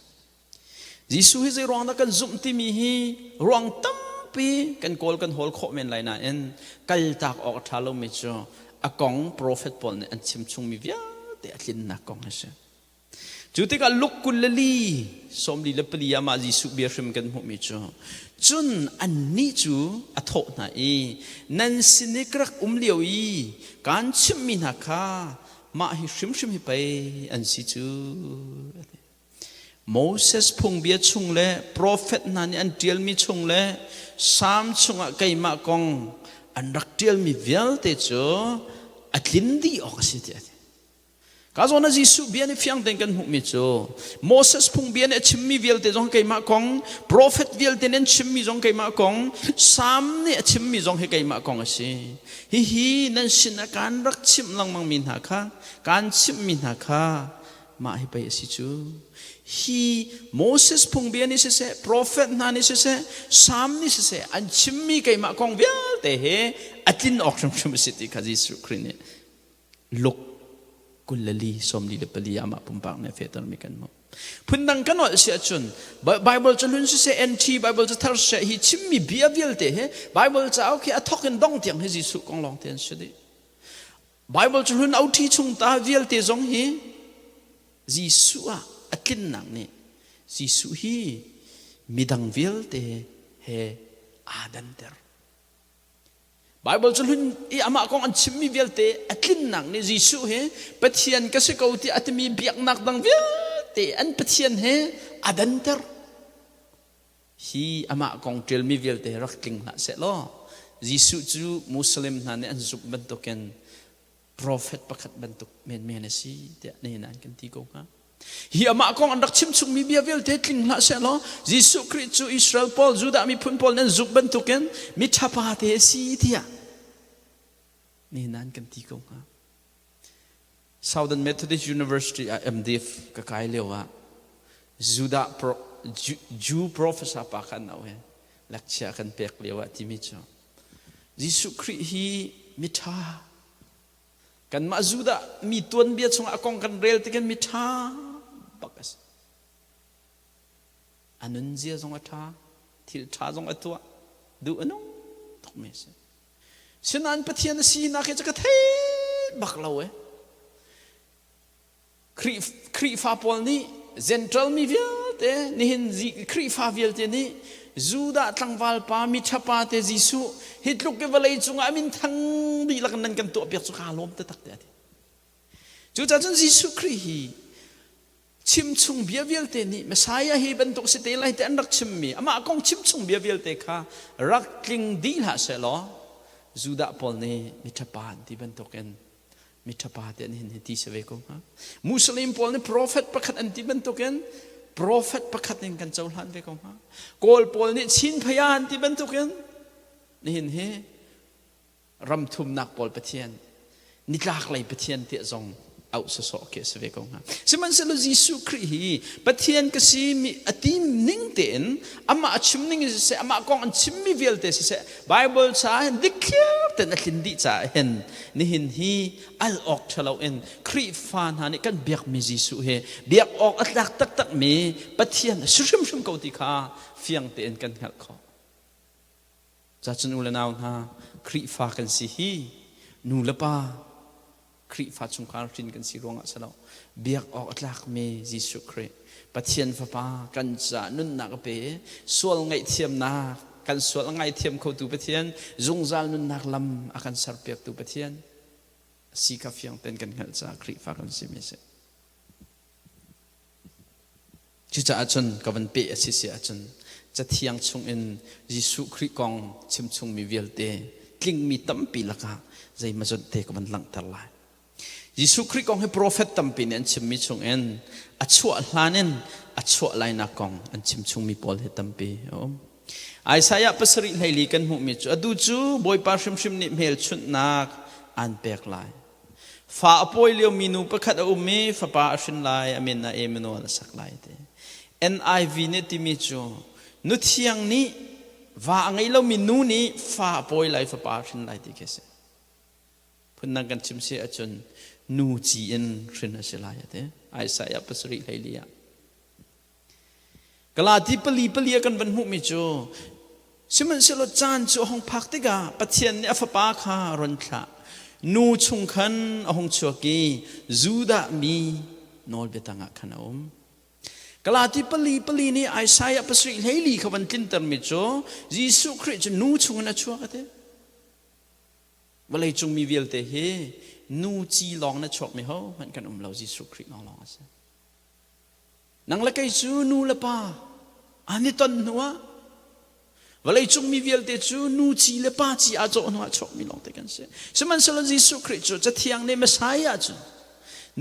Jesuh hi zei ruang dah kan zumh timi hi ruang tampi kan kawl kan hawl khawh men lai nain kaltak awk a ṭha lomi cu a kong profet pawl nih an chim chungmi vialte a tlinnak kong a si. Cu tikah Luke 24, 34 ah mah Jesuh bia hrim kan hmuhmi cu, cun annih cu a thawh hna i, nan sin i ka rak um lio i kaan chimhmi hna kha mah hi hrimhrim hi pei an si cu. Moses phungbia chung le profet hna nih an ṭialmi chung le Salm chungah keimah kong an rak ṭialmi vialte cu a tlin dih awk a si tiah a ti. Ka zawn ah Jesuh bia nih fiang tein kan hmuhmi cu Moses phung bia nih a chimmi vialte zong keimah kong, profet vialte nih an chimmi zong keimah kong, Salm nih a chimmi zong hi keimah kong a si. Hihi nan sinah kaan rak chimh lengmangmi hna kha, kaan chimhmi hna kha mah hi pei a si cu. Hi Moses phung bia nih siseh, profet hna nih siseh, Salm nih siseh, an chimmi keimah kong vialte he a tlin awk hrimhrim a si ti kha Jesuh Khrih nih Luke 24, 44 amah pumpak nih a fehtermi kan hmuh. Phundang kan olh si ahcun Bible cu hlun siseh, NT Bible cu thar siseh, hi chimmi bia vialte hi Bible cauk hi a thok in dong tiang hi Jesuh kong lawng te an si dih. Bible cu hlun OT chung ta vialte zong hi Jesuh ah a tlinnak nih Jesuh hi midang vialte he aa danter. Baibal cu hlun i amah kong an chimmi vialte a tlinnak nih Jesuh hi Pathian ka si ko ti a timi biaknak dang vialte an Pathian he a danter. Hi amah kong ṭialmi vialte rak tling hlah seh law Jesuh cu Muslim hna nih an zumh bantukin profet pakhat bantuk menmen a si tiah nihin ah an kan ti ko hnga. Hi amah kong an rak chimchungmi bia vialte tling hlah seh law Jesuh Khrih cu Israel pawl, Judah miphun pawl nan zumh bantukin mi ṭhapa te a si tiah nihin ah an kan ti ko hnga. Southern Methodist University ah MDiv ka kai lio ah Judah pro, Jew professor pa kha an auh i lecture kan pek lio ah timi cu Jesuh Khrih hi miṭha, kanmah Judah mi tuanbia chungah a kong kan rel tikin miṭha bak a si. A nunzia zong a ṭha, thil ṭha zong a tuah, duh a nung tukmi a si. Sinain Pathian a sinak hi cu ka thei bak lo e. Khrihfa pawl nih Gentile mi vialte, nihin Khrihfa vialte nih Judah tlangval pa miṭha pa te Jesuh hi tluk i vawlei cungah a min thang dihlak in nan kan tuahpiak cu kaa lawm taktak tiah a ti. Cucaah cun Jesuh Khrih hi chimchung bia vialte nih Messiah hi bantuk si te lai ti an rak chimmi amah kong chimchung bia vialte kha rak tling dih hlah seh law Judah pawl nih miṭha pa an ti bantukin. Miṭhapa te an hin hi ti si ve ko hnga. Muslim pawl nih prophet pakhat an ti bantukin prophet pakhat in kan cohlan ve ko hnga. Kawl pawl nih Chin phaya an ti bantukin nihin hi ram thumnak pawl Pathian nitlak lei Pathian tiah zong auh sawsawh khi a si ve ko hnga. Sihmanhsehlaw Jesuh Khrih hi Pathian ka si mi a ti ning tein amah a chim ning in siseh, amah kong an chimmi vialte siseh, Bible ca hin dikthliar tein a tlin dih caah hin nihin hi al awk ṭha loin Khrihfa hna nih kan biakmi Jesuh hi biak awk a tlak taktakmi Pathian a si hrimhrim ko ti kha fiang tein kan hngalh khawh. Cacun u le nau hna, Khrihfa kan si hi nu le pa Khrihfa chungkhar hrin kan si ruangah si lo. Biak awk a tlakmi Jesuh Khrih, Pathian Fapa kan caah nunnak a pe i sual ngaihthiamnak kan sual a ngaithiam khotu Pathian, zungzal nunnak lam a kan serpiaktu Pathian a si kha fiang tein kan hngalh caah Khrihfa kan simi a si. Cucaah cun ka van peh a si si ahcun Cathiang chungin Jesuh Khrih kong chimchungmi vialte tlingmi tampi lakah zeimazat te ka van langhter lai. Jesuh Khrih kong hi profet tampi nih an chimmi chungin a chuah hlan in a chuah lainak kong an chimchungmi pawl hi tampi a um. Isaiah 7:14 kan hmuhmi cu atu cu Bawipa hrimhrim nih hmelchunhnak aan pek lai. Fa a pawi liomi nu pakhat a um i fapa a hrin lai, a min ah Emmanuel a sak lai ti. NIV nih timi cu nu thiang nih va a ngei lomi nu nih fa a pawi lai, fapa a hrin lai ti khi a si. Phundang kan chim si ahcun nu ci in hrin a si lai a ti. Isaiah 7:14 ah. Galati pali pali a kan van hmuhmi cu sihmanhsehlaw caan cu a hung phak tikah Pathian nih a fapa kha run thlah. Nu chung khan a hung chuak i Judah mi nawlbia tangah khan a um. Galati pali pali nih Isaiah 7:14 kha van tlintermi cu Jesuh Khrih cu nu chungin a chuak a ti. Vawleicung mi vialte hi nu ci lawng na chuakmi hohmanh kan um lo Jesuh Khrih lawnglawng a si. Nang le kei cu nu le pa an i ton hnuah vawleicung mi vialte cu nu ci le pa ci aa cawh hnuah chuakmi lawngte kan si. Sihmanhsehlaw Jesuh Khrih cu Cathiang nih Messiah cu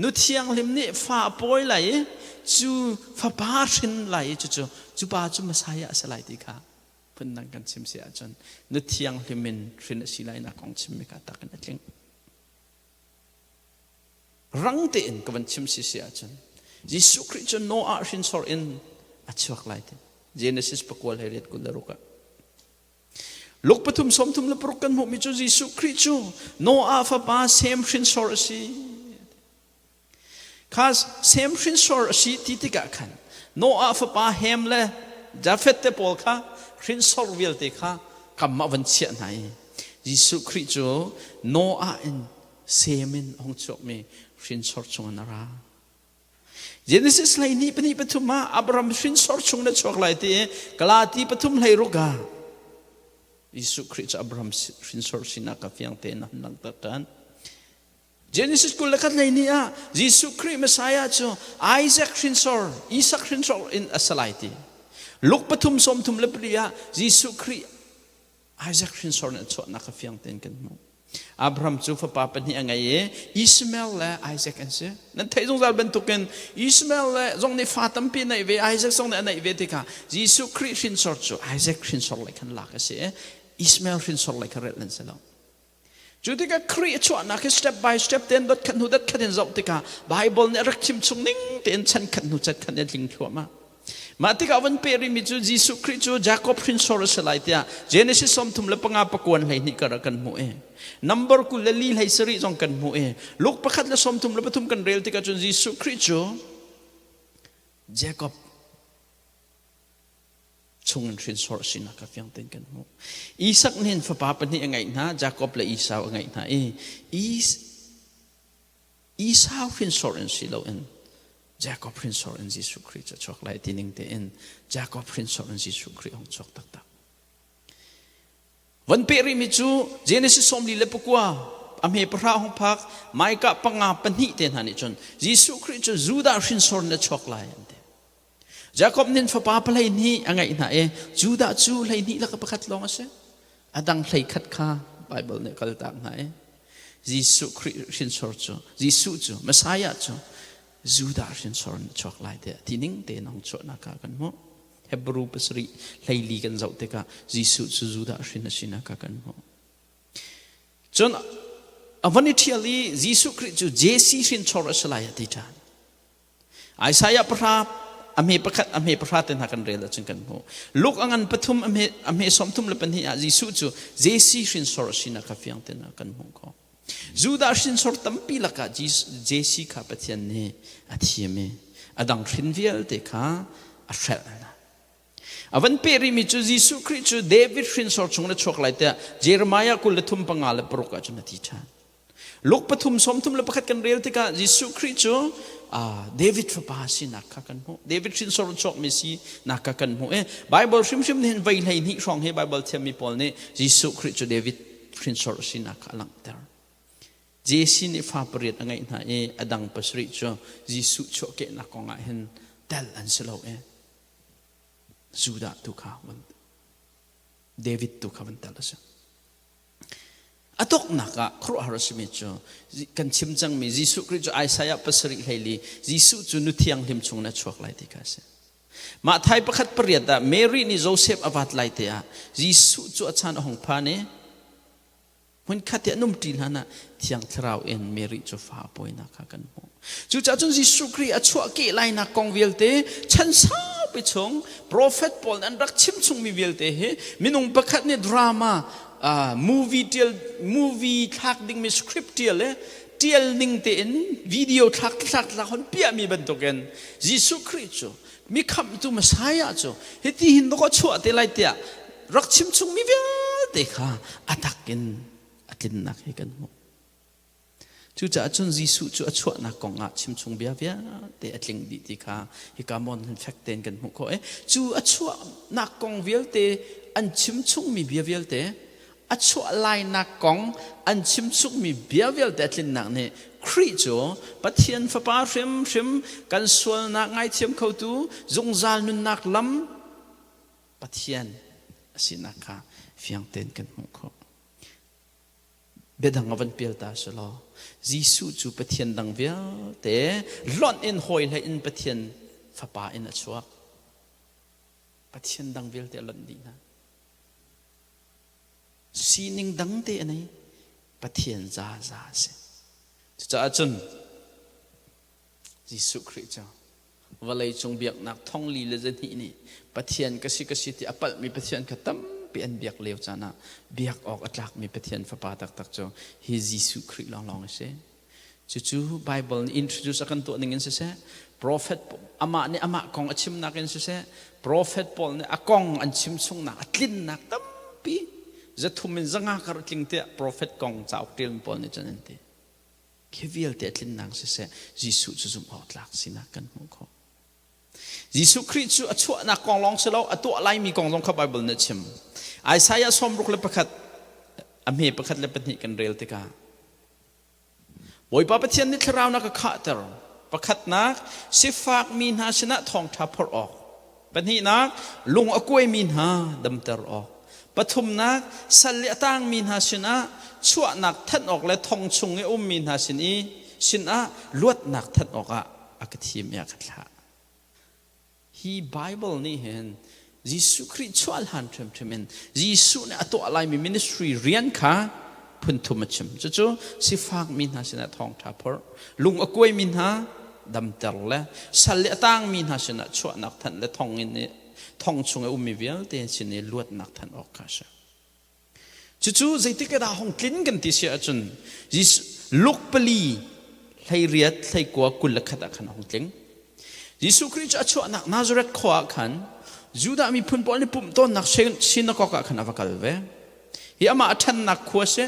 nu thianghlim nih fa a pawi lai i cu fapa hrin lai i cucu cu pa cu Messiah a si lai ti kha phundang kan chim si ahcun nu thianghlim in hrin a si lai nak kong chimmi kha tak in a tling. Rang tein ka van chim si si ahcun Jesuh Khrih cu Noah hrinsor in a chuak lai ti. Genesis pakual hei riat 26 ah. Luke 3:36 kan hmuhmi cu Jesuh Khrih cu Noah fapa Sem hrinsor a si. Kha Sem hrinsor a si ti tikah khan Noah fapa Ham le Jafeth te pawl kha hrinsor vialte kha kam ah van chiah hna i Jesuh Khrih cu Noah in Sem in a hung chuakmi hrinsor chungin a ra. Genesis 12 pahnih pathum ah Abraham hrinsor chung na chuak lai ti i Galati pathum hlei ruk ah Jesuh Khrih cu Abraham hrinsor sinak ka fiang tein a hun langhter ṭhan. Genesis 21 hleihnih ah Jesuh Khrih Messiah cu Isaac hrinsor, Isak hrinsor in a si lai ti. Luke pathum sawmthum le pali ah Jesuh Khrih Isaac hrinsor in a chuahnak kha fiang tein kan hmuh. Abraham cu fapa pahnih a ngei i Ishmael le Isaac an si. Nan theih zungzal bantukin Ishmael le zong nih fa tampi a neih ve, Isaac zong nih a neih ve tikah Jesuh Khrih hrinsor cu Isaac hrinsor lei khan lak a si i Ishmael hrinsor lei kha relh an si lo. Cu tikah Khrih a chuahnak hi step by step tein dot khat hnu dot khat in zoh tikah Bible nih a rak chim chung ning tein chan khat hnu chan khat in a tling thluahmah. Mah tikah van peh rihmi cu Jesuh Khrih cu Jacob hrinsor a si lai tiah Genesis 35 pakuan 12 kar ah kan hmuh i number 24 hlei sarih zong kan hmuh i Luke pakhat le 33 kan rel tikah cun Jesuh Khrih cu Jacob chungin hrinsor a sinak kha fiang tein kan hmuh. Isak nih fapa pahnih a ngeih hna, Jacob le Esau a ngeih hna i Esau hrinsor in si loin Jacob hrinsor in Jesuh Khrih cu a chuak lai ti ning tein Jacob hrinsor in Jesuh Khrih hong chuak taktak. Van peh rihmi cu Genesis 44 a hme pahra hong phak Micah panga pahnih te hna nih cun Jesuh Khrih cu Judah hrinsor in a chuak lai an ti. Jacob nih fapa pahlei hnih a ngeih hna i Judah cu 12 lak pakhat lawng a si. A dang 11 kha Bible nih kaltak hna i. Jesuh Khrih hrinsor cu Jesuh cu Messiah cu Judah hrinsor in a chuak lai tiah ti ning tein a hung chuahnak kha kan hmuh. Hebrew pasarih hleili kan zoh tikah Jesuh cu Judah hrin a sinak kha kan hmuh. Cun a van i ṭhial i Jesuh Khrih cu Jesse hrinchor a si lai a ti ṭhan. Isaiah pahra a hme pakhat a hme pahra te hna kan rel ahcun kan hmuh. Luke a ngan pathum a hme 32 ah Jesuh cu Jesse hrinsor a sinak kha fiang tein kan hmuh khawh. Judah hrinsor tampi lakah Jesse kha Pathian nih a thim i a dang hrin vialte kha a hrelh hna. A van peh rihmi cu Jesuh Khrih cu David hrinsor chung na chuak lai tiah Jeremiah 23 panga le paruk ah cun a ti ṭhan. Luke pathum 31 kan rel tikah Jesuh Khrih cu David fapa sinak kha kan hmuh. David hrinsor chuakmi sinak kha kan hmuh. I Bible hrimhrim nih hin vei 12 hrawng hi Bible thiammi pawl nih Jesuh Khrih cu David hrinsor sinak kha a langhter. Jesse nih fa pariat a ngeih hna i a dang pasarih cu Jesuh chuahkehnak kong ah hin tel an si lo i Judah tu kha David tu kha van tel a si. A tawknak ah khuaruahhar a simi cu kan chim cangmi Jesuh Khrih cu Isaiah pasarih hleili Jesuh cu nu thianghlim chung in a chuak lai ti kha a si. Mah thai pakhat pariat ah Mary nih Joseph a vat lai te ah Jesuh cu a chan a hung phan i hmunkhat i an umṭi hlan ah Thiang Thlarau in Mary cu fa a pawinak kha kan hmuh. Cucaah cun Jesuh Khrih a chuahkeh lainak kong vialte chan saupi chung prophet pawl nih an rak chim chungmi vialte hi minung pakhat nih drama movie tial movie thlak dingmi script tial le tial ning tein video thlak thlak thlak hon piahmi bantukin Jesuh Khrih cu mi khamhtu Messiah cu hiti hin dawk a chuah te lai tiah rak chim chungmi vialte kha a tak in a tlinnak hi kan hmuh. Cucaah cun Jesuh cu a chuahnak kong ah chimchung bia vialte a tling dih ti kha hika mon hin fek tein kan hmuh khawh i cu a chuahnak kong vialte an chimchungmi bia vialte a chuah lainak kong an chimchungmi bia vialte a tlinnak nih Khrih cu Pathian Fapa hrimhrim kan sualnak ngaithiam khotu zungzal nunnak lam Pathian a sinak kha fiang tein kan hmuh khawh. Biadang a van pial ta selaw Jesuh cu Pathian dang vialte lonh in hawi hlei in Pathian Fapa in a chuak. Pathian dang vialte a lonh dih hna. Sining dang te a nei. Pathian zaza a si. Cucaah cun Jesuh Khrih cu vawlei cung biaknak thong li le zahnih nih Pathian ka si ka si ti a palhmi Pathian kha tampi an biak lio caan ah biak awk a tlakmi Pathian Fapa taktak cu hi Jesuh Khrih lawnglawng a si. Cucu Bible nih introduce a kan tuah ning in siseh, prophet amah nih amah kong a chimnak in siseh, prophet pawl nih a kong an chim chungnak a tlinnak tampi zathum in zanga kar a tling tiah prophet kong cauk ṭial pawl nih cun an ti. Khi vialte a tlinnak siseh, Jesuh cu zumh awk tlak sinak kan hmuh khawh. Jesuh Khrih cu a chuahnak kong lawng si lo, a tuah laimi kong zong kha Bible nih a chim. Isaiah 61 a hme pakhat le pahnih kan rel tikah Bawipa Pathian nih thlarau na ka khahter. Pakhatnak, sifakmi hna sinah thawngṭha phorh awk. Pahnihnak, lung a kuaimi hna damter awk. Pathumnak, sal i a tangmi hna sinah chuahnak thanh awk le thong chung i a ummi hna sin i sinah luatnak thanh awkah a ka thim i a ka thlah. Hi Bible nih hin Jesuh Khrih chuah hlan hrimhrim in Jesuh nih a tuah laimi ministry rian kha phunthum a chim. Cucu sifakmi hna sinah thawngṭha phorh, lung a kuaimi hna damter le sal i a tangmi hna sinah chuahnak thanh le thong in thong chung i ummi vialte sin i luatnak thanh awk kha a si. Cucu zeitik dah hong tlin kan ti si ahcun Luke pali 18 hlei kua 21 ah khan a hung tling. Jesuh Khrih cu a chuahnak Nazareth khua ah khan Judah miphun pawl nih pumh tawnnak synagogue ah khan a va kal ve. Hi amah a ṭhannak khua si.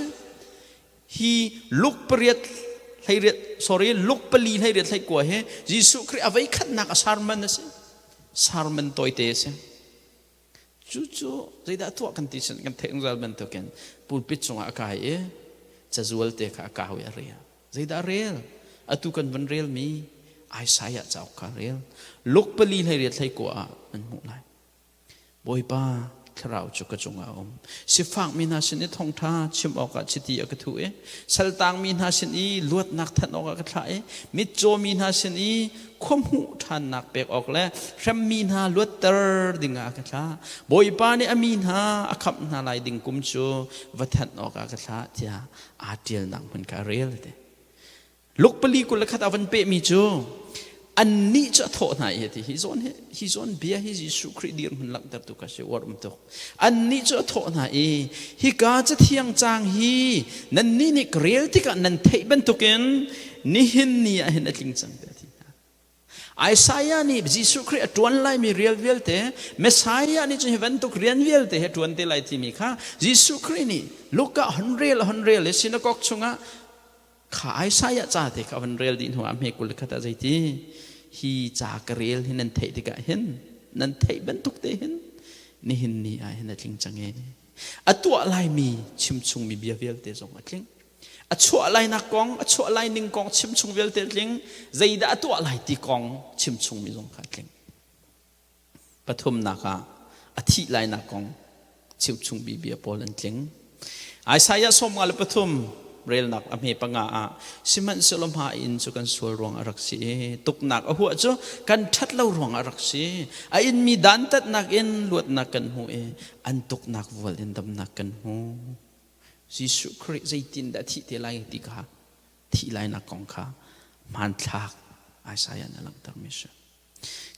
Hi Luke pariat hleiriat sorry Luke pali 18 hlei kua hi Jesuh Khrih a voikhatnak a sermon a si. Sermon tawite a si. Cucu zeidah tuah kan ti sin kan theih zungzal bantukin pulpit cungah a kai i cazual te kha a kau i a rel. Zeidah a rel? Atu kan van relmi Isaiah cauk kha a rel. Luke pali 18 hlei kua ah nan hmuh lai. Bawipa Thlarau cu ka cungah a um. Sifakmi hna sin i thawngṭha chim awkah chiti a ka thuh i saltangmi hna sin i luatnak thanh awkah ka thlah i mitcawmi hna sin i khuahmuh ṭhannak pek awk le hremmi hna luatter dingah a ka thlah. Bawipa nih a mi hna a khamh hna lai ding kum cu va thanh awkah ka thlah tiah aa ṭialnak hmun kha a rel ti. Luk pali 21 a van pehmi cu annih cu a thawh hna i ti hi zawn hi hi zawn bia hi Jesuh Khrih dirhmun langhtertu ka si uar um tuk. Annih cu a thawh hna i hika cathiang caang hi nannih nih ka rel tikah nan theih bantukin nihin ni ah hin a tling cang tiah a ti hna. Isaiah nih Jesuh Khrih a ṭuan laimi rial vialte, Messiah nih cun hi bantuk rian vialte hi a ṭuan te lai timi kha Jesuh Khrih nih Luka hon rel hon rel i sinagog chungah kha Isaiah ca te kha van rel dih hnuah hme 21 ah zeiti hi ca ka rel hi nan theih tikah hin nan theih bantuk te hin nihin ni ah hin a tling cang e. A tuah laimi chimchungmi bia vialte zong a tling. A chuah lainak kong, a chuah lai ning kong chimchung vialte tling, zeidah a tuah lai ti kong chimchungmi zong kha tling. Pathumnak ah a thih lainak kong chimchungmi bia pawl an tling. Isaiah 53 relnak a hme panga ah sihmanhsehlaw hma in cu kan sual ruang a rak si i tuknak a huah cu kan ṭhat lo ruang a rak si. A inmi dantatnak in luatnak kan hmu i an tuknak vual in damnak kan hmu. Jesuh Khrih zeitindah thih te lai ti kha thih lainak kong kha hmanthlak Isaiah nih a langhtermi a si.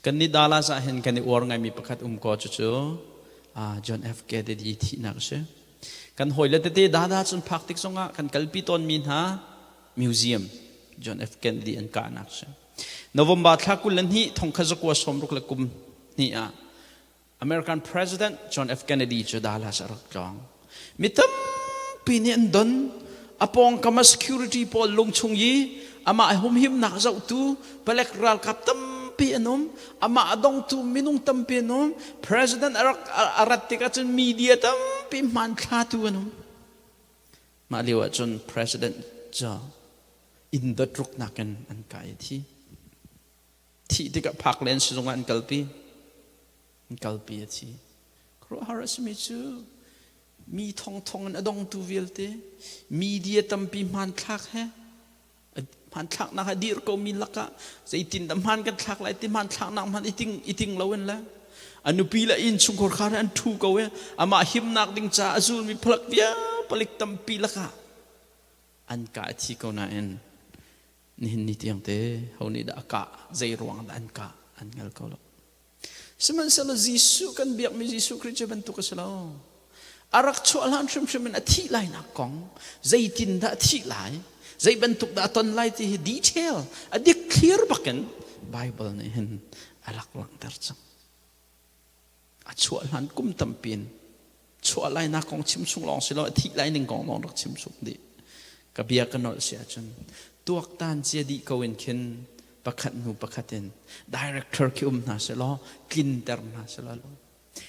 Kan nih Dallas ah hin kan i uar ngaimi pakhat um ko cucu John F. Kennedy thihnak a si. Kan hawile tete dada cun phak tik zongah kan kalpi tawnmi hna museum John F. Kennedy an kahnak a si. November thla 22 1962 ah American President John F. Kennedy cu Dallas a rak tlawng. Mi tampi nih an don. A pawngkam ah security pawl lungchung i amah humhimnak zohtu palek ralkap tampi an um. Amah a dongtu minung tampi an um. President a rak a rat tikah cun media tampi hmanthlatu an um. Mah lio ah cun President cu inn dot ruknak in an kai thi. Thih tikah phak len sizung ah an kalpi. An kalpi a thi. Khuaruahhar a simi cu mi thongthong in a dongtu vialte media tampi hmanthlak he hmanthlaknak a dir ko mi lakah zeitin dah hman kan thlak lai ti hmanthlaknak hman iting iting lo in le a nupi le inn chungkhar khar an thu ko e amah himnak ding ca a zulmi phalak bia palik tampi lakah an ka a thi ko nain nihin ni tiang te ho nih dah a kah zei ruang dah an kah an hngal ko lo. Sihmanhsehlaw Jesuh kan biakmi Jesuh Khrih cu bantuk a si lo. A rak chuah hlan hrimhrim in a thih lainak kong zeitin dah a thih lai zei bantuk dah a ton lai ti hi detail a dik clear bakin Bible nih hin a rak langhter cang. A chuah hlan kum tampi in chuah lainak kong chim chung lawng si lo a thih lai ning kong lawng rak chim chung dih. Ka bia ka nolh si ahcun tuaktan cia dih ko in khin pakhat hnu pakhat in director khi um hna selaw tlinter hna selaw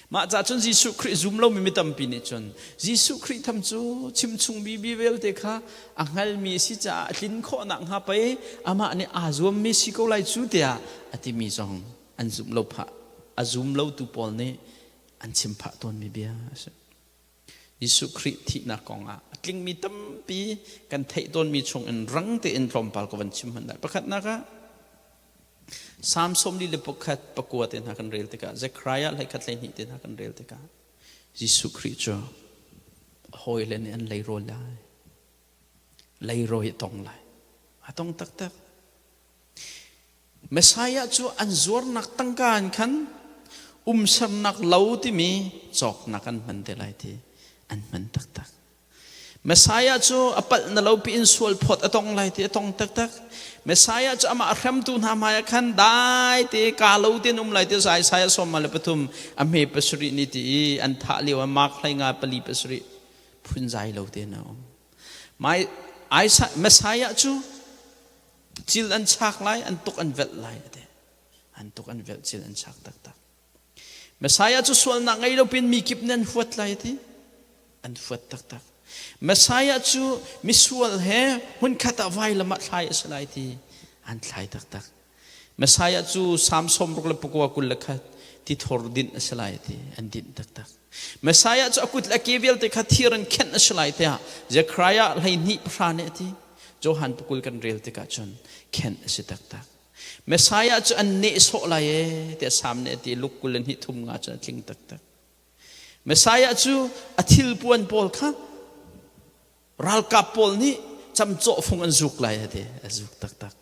mah ca cun Jesuh Khrih zum lomi mi tampi nih cun Jesuh Khrih tham cu chimchung bi bi vialte kha a hngalmi a si caah a tlin khawhnak hnga pei amah nih aa zuammi si ko lai cu tiah a timi zong an zum lo phah a zum lotu pawl nih an chim phah tawnmi bia a si. Jesuh Khrih thihnak kongah a tlingmi tampi kan theih tawnmi chungin rang tein tlawmpal ka van chim hmanh lai. Pakhatnak ah Psalm 41 pakua te hna kan rel tikah Zechariah 11 12 te hna kan rel tikah Jesuh Khrih cu a hawile nih an leirawl lai. Leirawi a tong lai. A tong taktak. Messiah cu an zuarnak tangka in khan umsernak lo timi cawknak an hman te lai ti an hman taktak. Messiah cu a palh na lo piin sual phawt a tong lai ti a tong taktak. Messiah cu amah a hremtu hna hmai ah khan dai te ka lo tein um lai ti Isaiah 43 a hme pasarih ni ti i an thah lio ah Mark 15 pali pasarih phunzai lo tein a um. Messiah cu Cil an chak lai, an tuk an velh lai a ti. An tuk an velh, cil an chak taktak. Messiah cu sualnak ngei lo pin mi kip nih an huat lai a ti. An huat taktak. Messiah cu misual he hmunkhat ah vailam ah thlai a si lai ti an thlai taktak. Messiah cu Psalm 61 21. Tithor dinh a si lai a ti. An dinh taktak. Messiah cu a kut le a ke vialte kha thir in khenh a si lai tiah Zechariah 12:10 nih a ti. Johan pakul kan rel tikah cun khenh a si taktak. Messiah cu an nehsawh lai ee tiah Salm nih a ti. Luke 22:35 cun a tling taktak. Messiah cu a thilpuan pawl kha ralkap pawl nih camcawh fung an zuk lai a ti. A zuk taktak.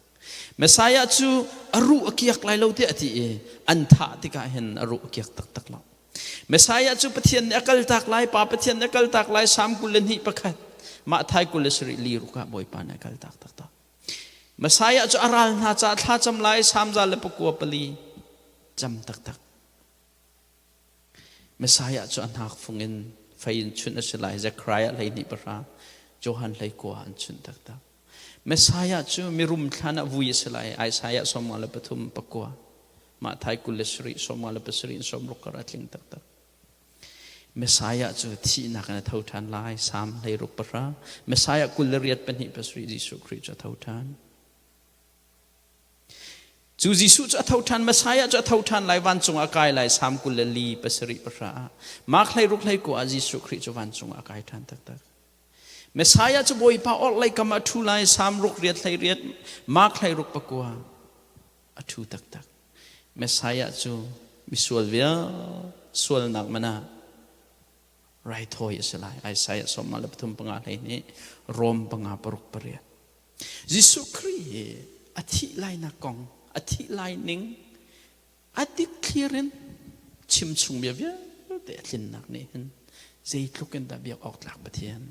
Messiah cu a ruh a kiak lai lo tiah a ti i an thah tikah hin a ruh a kiak taktak lo. Messiah cu Pathian nih a kaltak lai, Pa Pathian nih a kaltak lai, Salm 22:1. Mah thai 27 li ruk ah Bawipa nih a kaltak taktak. Messiah cu a ral hna caah thla cam lai, Salm 104 cam taktak. Messiah cu a hnak fung in fei in chunh a si lai, Zechariah 12:10, Johan 19 an chunh taktak. Messiah cu mirum thlan ah vui a si lai, Isaiah 53:9. Mah thai 27, 57 in 60 kar a tling taktak. Messiah cu thihnak in a tho ṭhan lai, Salm 16:10. Messiah 28:2 Jesuh Khrih cu a tho ṭhan. Cu Jesuh cu a tho ṭhan, Messiah cu a tho ṭhan lai, vancung ah a kai lai, Salm 24:7 ah. Mark 16:19 ah Jesuh Khrih cu vancung ah a kai ṭhan taktak. Messiah cu Bawipa orhlei kam ah a ṭhu lai, Salm 8:18, Mark 16:9 a ṭhu taktak. Messiah cu misual vial sualnak man ah raithawi a si lai. Isaiah 53 hlei nih Rom 5 paruk pariat. Jesuh Khrih hi a thih lainak kong, a thih lai ning, a dikthlir in chimchung bia vialte a tlinnak nih hin zeitluk in dah biak awk tlak Pathian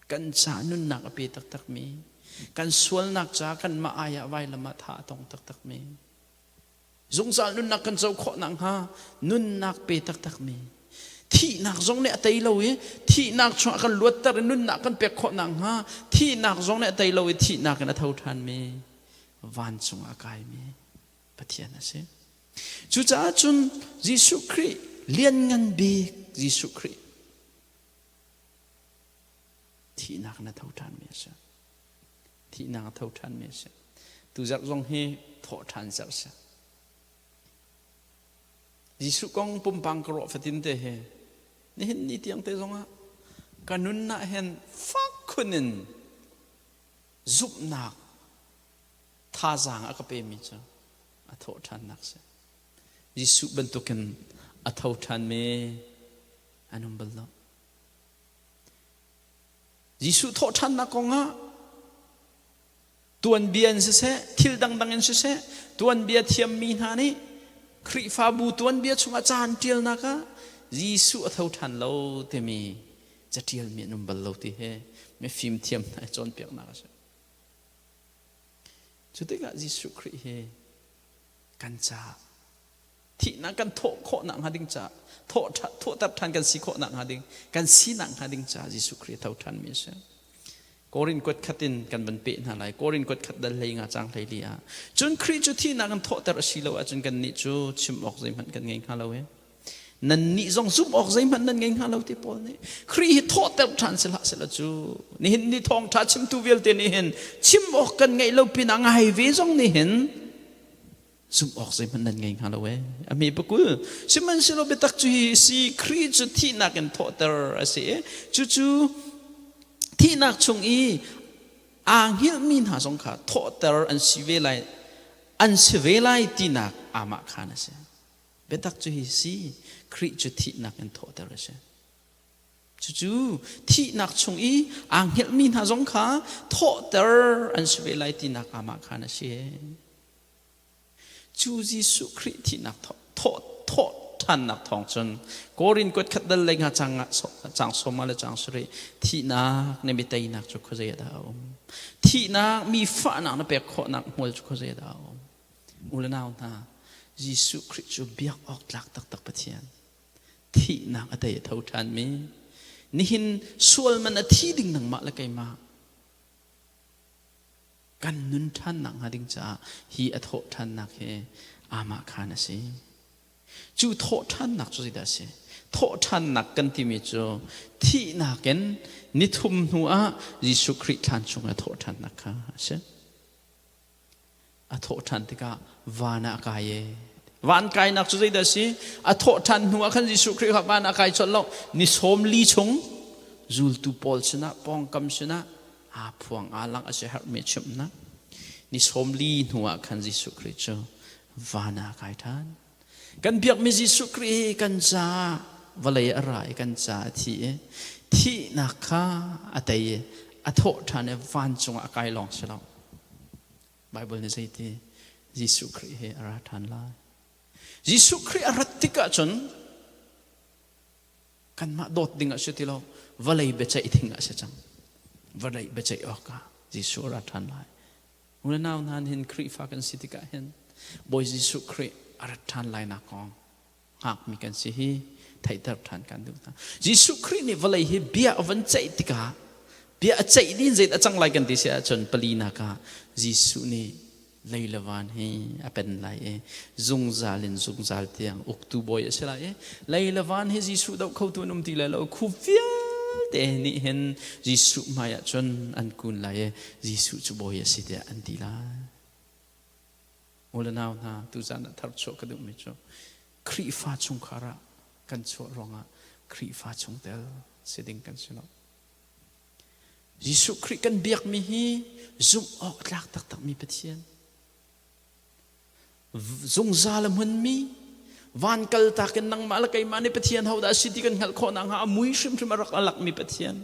kan ca nunnak a pe taktakmi, kan sualnak ca kanmah ai ah vailam ah thah a tong taktakmi, zungzal nunnak kan co khawh nakhnga nunnak pe taktakmi, thihnak zong nih a tei lo i thihnak chungah kan luatter i nunnak kan pek khawh nakhnga thihnak zong nih a tei lo i thihnak in a tho ṭhanmi vancung ah a kaimi Pathian a si. Cucaah cun Jesuh Khrih lianngan bik Jesuh Khrih thihnak in a tho ṭhanmi a si. Thihnak a tho ṭhanmi a si. Tuzarh zong hi thawh ṭhan zarh si. Jesuh kong pumpang ka ruah fatin te hi nihin ni tiang te zongah ka nunnak hin fak khun in zumhnak thazaang a ka pemi cu a thawh ṭhannak si. Jesuh bantukin a tho ṭhanmi an um bal lo. Jesuh thawh ṭhannak kongah tuanbia in siseh, thil dangdang in siseh, tuanbia thiammi hna nih Khrihfabu tuanbia chungah caan ṭialnak ah Jesuh a tho ṭhan lo timi caṭialmi an um bal lo ti hi mifim thiam hna i cawnpiaknak a si. Cu tikah Jesuh Khrih hi kan caah thihnak kan thawh khawh nakhnga ding caah thawh thawhter ṭhan kan si khawh nakhnga ding kan si nakhnga ding caah Jesuh Khrih a tho ṭhanmi a si. Korin kuat khat in kan van peh hna lai. Korin kuat khat dal hlei nga cang hlei li ah. Cun Khrih cu thihnak in thawhter a si lo ahcun kannih cu chim awk zeihmanh kan ngei hnga lo e. Nannih zong zumh awk zeihmanh nan ngei hnga lo ti Paul nih. Khrih hi thawhter ṭhan si hlah sehla cu nihin ni thawngṭha chimtu vialte nih hin chim awk kan ngeih lo pinah ngai ve zong nih hin zumh awk zeihmanh nan ngei hnga lo ee. A hme pakul. Sihmanhsehlaw biatak cu hi si Khrih cu thihnak in thawhter a si i cucu thihnak chung i aa hngilhmi hna zong kha thawhter an si ve lai an si ve lai tinak amah khan a si. Biatak cu hi si, Khrih cu thihnak in thawhter a si. Cucu thihnak chung i aa hngelhmi hna zong kha thawhter an si ve lai tinak amah khan a si. Cu Jesuh Khrih thihnak thawh thawh ṭhannak thawng cun Korin kuat khat dal lei nga cang cang sawma le cang sarih thihnak ne mi teinak cu khuazei ah dah a um thihnak mi fahnak na pek khawhnak hmual cu khuazei ah dah a um U le nau hna, Jesuh Khrih cu biak awk tlak taktak Pathian. Thihnak a tei a tho ṭhanmi. Nihin sual man a thi ding nangmah le keimah. Kan nun ṭhannak hnga ding caah hi a thawh ṭhannak hi amah khan a si. Cu thawh ṭhannak cu zeidah a si? Thawh ṭhannak kan timi cu thihnak in nithum hnu ah Jesuh Khrih thlan chung a thawh ṭhannak kha a si. A thawh ṭhan tikah van ah a kai e. Van kainak cu zeidah a si? A thawh ṭhan hnu ah khan Jesuh Khrih kha van a kai colh lo. Ni 40 chung zultu pawl sinah, pawngkam sinah aa phuang aa langh a si herhmi chimhnak. Ni 40 hnu ah khan Jesuh Khrih cu van ah a kai ṭhan. Kan biakmi Jesuh Khrih hi kan caah vawlei a ra i kan caah a thi i thihnak kha a tei i a thawh ṭhan i vancung ah a kai lawng si lo. Baibal nih zeiti Jesuh Khrih hi a ra ṭhan lai. Jesuh Khrih a rat tikah cun kanmah dawt ding ah si ti lo, vawlei biaceih ding ah si cang. Vawlei biaceih awkah Jesuh a ra ṭhan lai. U le nau hna hin Khrihfa kan si tikah hin Bawi Jesuh Khrih a rat ṭhan lai nak kong hngakmi kan si hi theihter ṭhan kan duh hna. Jesuh Khrih nih vawlei hi bia a van ceih tikah bia a ceih din zei a cang lai kan ti si ahcun palinak ah Jesuh nih lei le van hi a pen lai i zungzal in zungzal tiang uktu bawi a si lai i lei le van hi Jesuh doh khotu an um ti lai lo khu vialte nih hin Jesuh hmai ah cun an kun lai i Jesuh cu bawi a si tiah an ti lai. U le nau hna, tuzan ah tharchuah ka duhmi cu Khrihfa chungkhar ah kan chuah ruangah Khrihfa chungtel si ding kan si lo. Jesuh Khrih kan biakmi hi zumh awk tlak taktakmi Pathian. Zungzal a hmunmi van kaltak in nangmah le keimah nih Pathian hodah a si ti kan hngalh khawh nakhnga a mui hrimhrim a rak alakmi Pathian.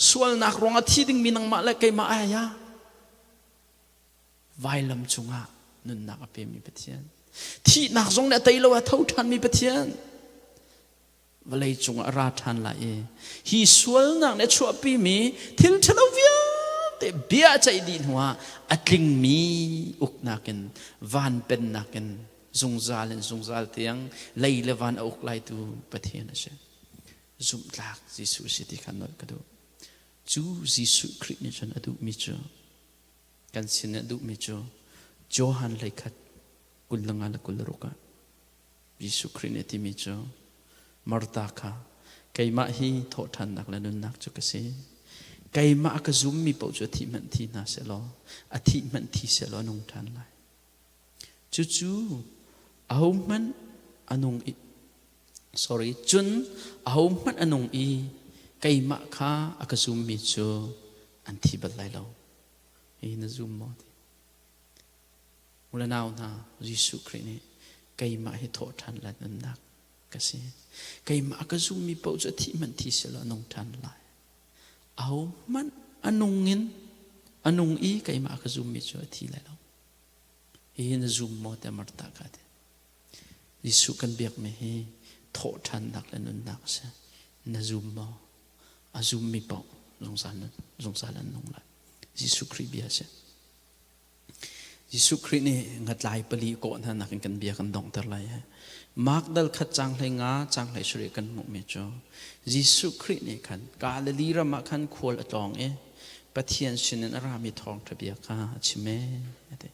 Sualnak ruangah thi dingmi nangmah le keimah ai ah vailam cungah nunnak a pemi Pathian. Thihnak zong nih a tei lo a tho ṭhanmi Pathian. Vawlei cungah a ra ṭhan lai i hi sualnak nih a chuahpimi thil ṭhalo vialte bia a ceih dih hnuah a tlingmi uknak in van pennak in zungzal in zungzal tiang lei le van a uk laitu Pathian a si. Zumhtlak Jesuh si ti kha nolh ka duh. Cu Jesuh Khrih nih cun a duhmi cu kan sin a duhmi cu Johan hleikhat 25 le 26 ah Jesuh Khrih nih a timi cu Martha kha keimah hi thawhṭhannak le nunnak cu ka si. Keimah a ka zummi paoh cu a thih hmanh thi hna sehlaw a thih hmanh thi sehlaw a nung ṭhan lai. Cucu ahohmanh a nung i sorry cun ahohmanh a nung i keimah kha a ka zummi cu an thi bal lai lo. Hi na zum maw ti? U le nau hna, Jesuh Khrih nih keimah hi thawhṭhan le nunnak ka si. Keimah a ka zummi paoh cu a thih hmanh thi selaw a nung ṭhan lai. Ahohmanh a nung in a nung i keimah a ka zummi cu a thi lai lo. Hihi na zum maw tiah Martha kha a ti. Jesuh kan biakmi hi thawhṭhannak le nunnak a si. Na zum maw? A zummi paoh zungzal, zungzal an nung lai. Jesuh Khrih bia a si. Jesuh Khrih nih ngatlai pali kawh hna nakin kan bia kan donghter lai. Mark dal khat caang 15 caang 17 kan hmuhmi cu Jesuh Khrih nih khan Galilee ram ah khan khual a tlawng i Pathian sinin a rami thawngṭha bia kha a chim ee a ti.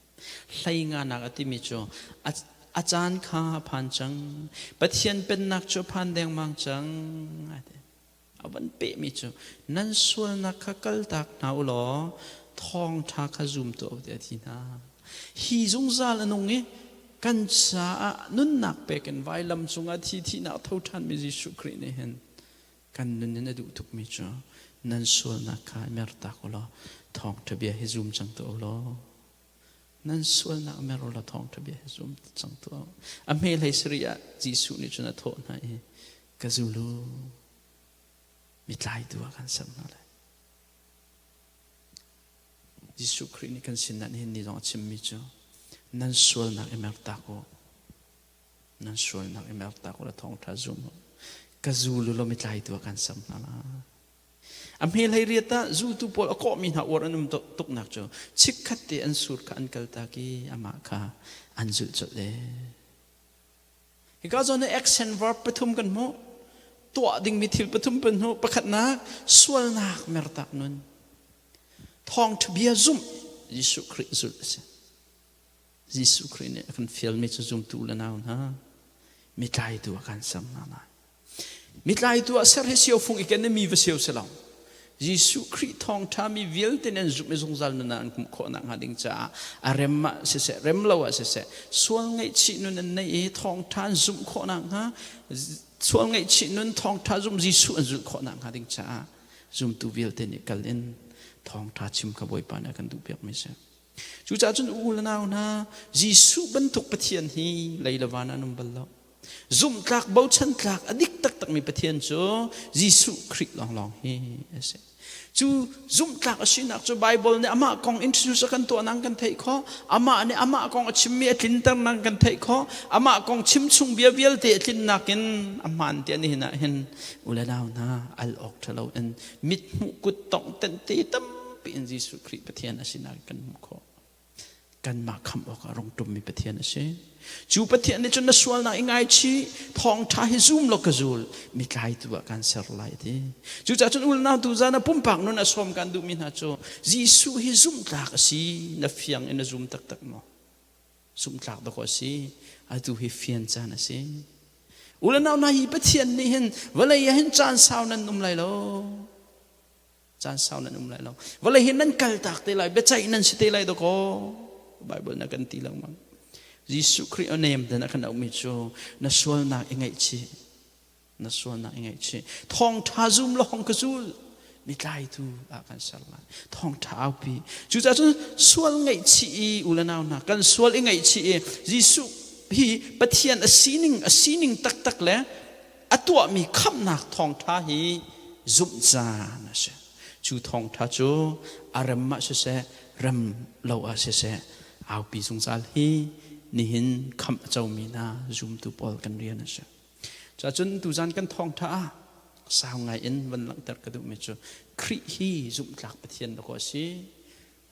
15 nak a timi cu a caan kha a phan cang. Pathian pennak cu a phan dengmang cang a ti. A van pehmi cu nan sualnak kha kaltak hna u law thawngṭha kha zum tuah u tiah a ti hna. Hi zungzal a nung i kan caah nunnak pek in vailam cungah thi thihnak tho ṭhanmi Jesuh Khrih nih hin kan nun in a duh tukmi cu nan sualnak kha mertak u law thawngṭha bia hi zum cang tuah u law nan sualnak mer u law thawngṭha bia hi zum cang tuah u. A hme hlei sarih ah Jesuh nih cun a thawh hna i ka zul u mi tlaitu ah kan ser hna lai. Jesuh Khrih nih kan sin ah nihin ni zong a chimmi cu nan sualnak i mertak u. Nan sualnak i mertak u la thawngṭha zum u. Ka zul u law mi tlaitu ah kan ser hna lai. A hme hlei riat ah zultu pawl a kawhmi hna uar an um tuknak cu chikkhat te an sur kha an kaltak i amah kha an zulh colh le. Hika zawn ah action verb pathum kan hmuh. Tuah dingmi thil pathum kan hmuh. Pakhatnak, sualnak mertak nun. Thawngṭha bia zumh, Jesuh Khrih zulh a si. Jesuh Khrih nih a kan fialmi cu zumtu le nau hna, mitlaitu a kan ser hna lai. Mitlaitu ah ser hi siofung i ken i mi va sio si lo. Jesuh Khrih thawngṭha mi vialte nih an zumh i zungzal nun ah an hmuh khawh nakhnga ding caah a rem ah siseh, rem lo ah siseh, sual ngaihchih nun an neih i thawngṭha an zumh khawh nakhnga, sual ngaihchih nun thawngṭha zumh Jesuh an zulh khawh nakhnga ding caah zumtu vialte nih kal in thawngṭha chim kha Bawipa nih a kan duhpiakmi a si. Cucaah cun u le nau hna, Jesuh bantuk Pathian hi lei le van ah an um bal lo. Zumhtlak, bochan tlak, a dik taktakmi Pathian cu Jesuh Khrih lawnglawng hi a si. Cu zumhtlak a sinak cu Baibal nih amah kong introduce a kan tuahnak kan theih khawh. Amah nih amah kong a chimmi a tlinternak kan theih khawh. Amah kong chimchung bia vialte a tlinnak in a hmaan tiah nihin ah hin u le nau hna al awk ṭhalo in mithmuh kut tongh tenh te tampi in Jesuh Khrih Pathian a sinak kan hmuh khawh. Kanmah khamh awkah rung ṭummi Pathian a si. Cu Pathian nih cun na sualnak i ngaichih, thawngṭha hi zum law ka zul, mi tlaitu ah kan ser lai a ti. Cucaah cun unau tuzan ah pumpak nun a sawm kan duhmi hna cu Jesuh hi zumhtlak a si, na fiang in na zum taktak maw? Zumhtlak dawkaw a si, atu hi fian caan a si. U le nau hna hi Pathian nih hin vawlei ah hin caan sau nan um lai lo. Caan sau nan um lai lo. Vawlei hi nan kal tak te lai, biaceih nan si te lai dawkaw. Bible na kan ti lengmang. Jesuh Khrih a nem ten a kan auhmi cu na sualnak i ngaihchih. Na sualnak i ngaihchih. Thawngṭha zum lawng ka zul. Mi tlaitu ah kan ser lai. Thawngṭha aupi. Cucaah cun sual ngaihchih i u le nau hna kan sual i ngaihchih i Jesuh hi Pathian a sining a sining taktak le a tuahmi khamhnak thawngṭha hi zumh caan a si. Cu thawngṭha cu a rem ah siseh, rem lo ah siseh, aupi zungzal hi nihin khamh a comi hna zumtu pawl kan rian a si. Cacun tuzan kan thawngṭha ah sau ngai in van langhter ka duhmi cu Khrih hi zumhtlak Pathian dakaw a si.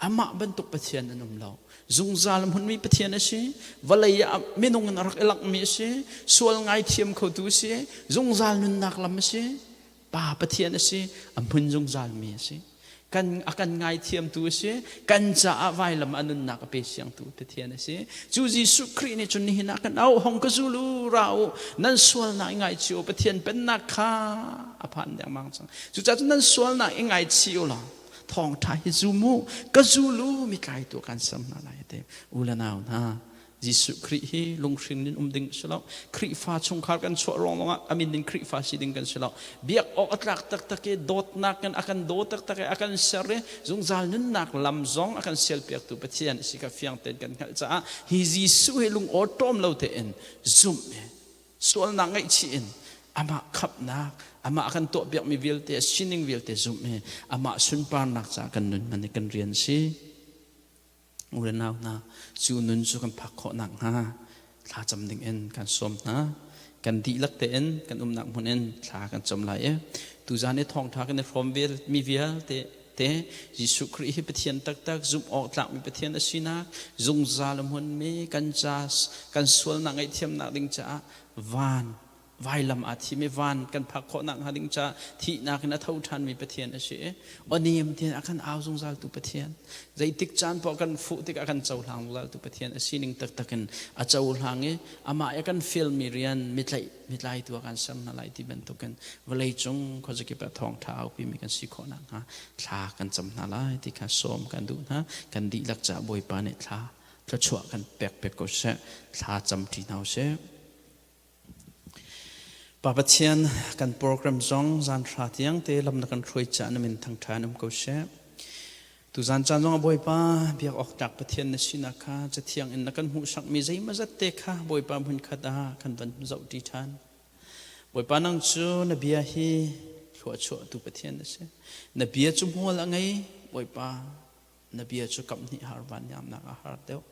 Amah bantuk Pathian an um lo. Zungzal hmunmi Pathian a si. Vawlei ah minung in a rak i langhmi a si. Sual ngaithiam khotu a si. Zungzal nunnak lam a si. Pa Pathian a si. A hmun zungzalmi a si. Kan, a kan ngaithiamtu a si. Kan caah vailam a nunnak a pe siangtu Pathian a si. Cu Jesuh Khrih nih cun nihin ah kan auh hong ka zul u ra u nan sualnak i ngaichih u Pathian pennak kha a phan dengmang cang. Cucaah cun nan sualnak i ngaichih u law thawngṭha hi zum u ka zul u mi tlaitu kan ser hna lai te u le nau hna Jesuh Khrih hi lunghring in um ding si lo Khrihfa chungkhar kan chuah ruang lawngah a min in Khrihfa si ding kan si lo biak awk a tlak taktak i dawtnak in a kan daw taktak i a kan ser i zungzal nunnak lam zong a kan sialpiaktu Pathian si kha fiang tein kan hngalh caah hi Jesuh hi lung awṭawm lo tein zumh sualnak ngaihchih in amah khamhnak amah kan tuahpiakmi vialte a sining vialte zumh i amah sunparnak caah kan nun hman i kan rian si u le nau hna cu nun cu kan phak khawh nakhnga thlacam ding in kan sawm hna kan dihlak tein kan umnak hmun in thla kan cam lai i tuzan i thawngtha kan i hrawm mi vialte te Jesuh Khrih hi Pathian taktak zumh awk tlakmi Pathian a sinak zungzal a hmunmi kan ca kan sualnak ngaihthiamnak ding caah van vailam aa thim i van kan phak khawhnak hnga ding caah thihnak in a tho ṭhanmi Pathian a si i awnem tein a kan au zungzaltu Pathian zeitik caan poah kan fuh tikah kan cohlang zungzaltu Pathian a sining taktak in a cohlang i amah i a kan fialmi rian mitlaih mitlaitu ah kan ser hna lai ti bantukin vawleicung khuazakip ah thawngṭha aupimi kan si khawh nakhnga thla kan cam hna lai ti kha sawm kan duh hna. Kan dihlak caah Bawipa nih thla thluachuah kan pek pek ko seh. Thla cam ṭi hna usih. Pa Pathian, kan program zong zan hra tiang te lam na kan hruai caah na min thangṭha in um ko seh. Tuzan caan zong ah Bawipa biak awk tlak Pathian na sinak kha Cathiang in na kan hmuhsakmi zeimawzat te kha Bawipa hmunkhat ah kan van zoh ṭi ṭhan. Bawipa nang cu na bia hi thluachuahtu Pathian na si. Na bia cu hmual a ngei, Bawipa na bia cu kamhnih har van niamnak a har deuh.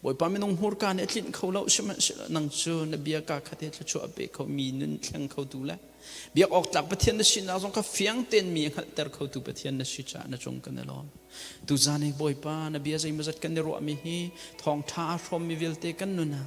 Bawipa minung hmurka nih a tlinh kho lo sihmanhsehlaw nang cu na bia ka khat he thluachuah a pe kho mi nun thleng khotu le Biak awk tlak Pathian na sinak zong kha fiang tein mi a hngalhter khotu Pathian na si caah na cung kan i lawm. Tuzan hi Bawipa na bia zeimawzat kan i ruahmi hi thawngṭha aa hrawmmi vialte kan nun ah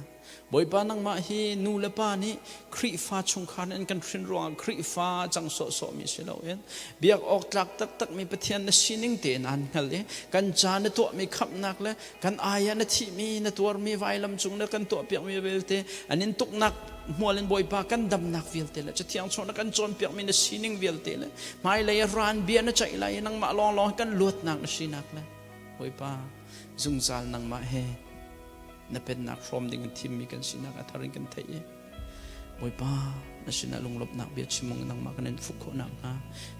Bawipa nangmah hi nu le pa nih Khrihfa chungkhar nih an kan hrin ruangah Khrihfa cang sawhsawhmi si loin biak awk tlak taktakmi Pathian na sining tein aan hngal i kan ca na tuahmi khamhnak le kan ai ah na thihmi na tuarmi vailam cung na kan tuahpiakmi vialte an in tuknak. hmual in Bawipa kan damnak vialte le Cathiang chung na kan cawnpiakmi na sining vialte le hmailei a ran bia na ceih lai i nangmah lawnglawng kan luatnak na sinak le Bawipa zungzal nangmah he na pennak hrawm ding in thimmi kan sinak a thar in kan theih i Bawipa na sinah lunglawmhnak bia chimung nangmah kan in fuk khawh nakhnga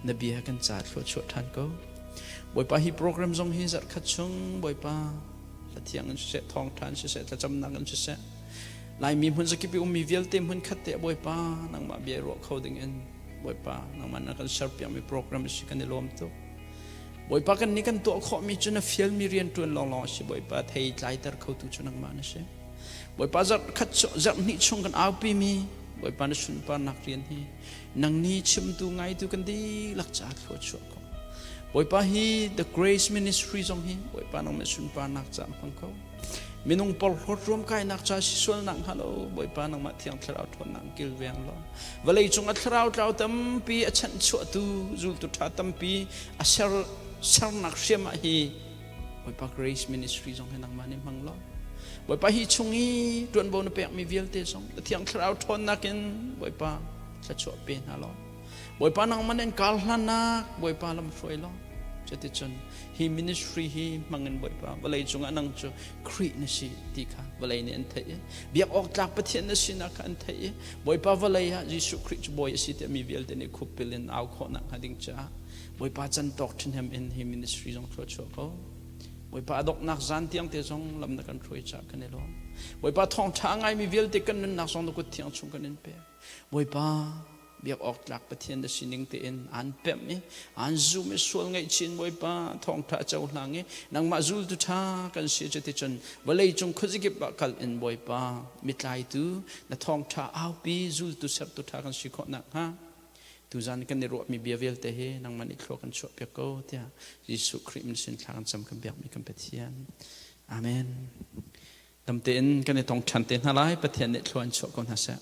na bia kan ca thluachuah ṭhan ko. Bawipa hi program zong hi zarhkhat chung Bawipa hlathiang in siseh thawngṭha in siseh thlacamnak in siseh Laimi hmun zakip i ummi vialte hmun khat te Bawipa nangmah bia ruah kho ding in Bawipa nangmah na kan serpiakmi program si kan i lawm tuk. Bawipa kan nih kan tuah khawhmi cu na fialmi rian ṭuan lawnglawng a si Bawipa thei tlaiter khotu cu nangmah na si. Bawipa zarh khat zarh hnih chung kan aupimi Bawipa na sunparnak rian hi nang nih chimtu ngaitu kan dihlak caah thluachuah ko. Bawipa hi The Grace Ministry zong hi Bawipa nang na sunparnak caah hmang ko. Minung porhlawt ruamkainak ca si sualnak hnga lo Bawipa nangmah thiang thlarau ṭhawnnak kilveng law vawlei cung a thlarau tlau tampi a chanhchuahtu zultu ṭha tampi a ser sernak hriam ah hi Bawipa Grace Ministry zong hi nangmah nih hmang law Bawipa hi chung i ṭuanvo na pekmi vialte zong na thiang thlarau ṭhawnnak in Bawipa thluachuah pe hna law Bawipa nangmah nih an kar hlannak Bawipa lam hruai law cuticun hi ministry hi hmangin Bawipa vawlei cungah nang cu Khrih na si ti kha vawlei nih an theih i biak awk tlak Pathian na sinak kha an theih i Bawipa vawlei ah Jesuh Khrih cu Bawi a si tiah mi vialte nih khuppil in au khawh nakhnga ding caah Bawipa can tawk ṭhahnem in hi ministry zong thluachuah ko. Bawipa a donghnak zan tiang te zong lam na kan hruai caah kan i lawm. Bawipa thawngṭha a ngaimi vialte kan nunnak zong na kut thiang chung kan in pek. Bawipa biak awk tlak Pathian na sining tein aan pemh i aan zum i sual ngaihchin Bawipa thawngṭha a cohlang i nangmah zultu ṭha kan si cuticun vawlei cung khuazakip ah kal in Bawipa mitlaitu na thawngṭha aupi zultu sertu ṭha kan si khawh nakhnga tuzan kan i ruahmi bia vialte hi nangmah nih thlua kan chuahpiak ko tiah Jesuh Khrih min sin thla kan cam kan biakmi kan Pathian. Amen. Dam tein kan i tong ṭhan te hna lai. Pathian nih thlua in chuah ko hna seh.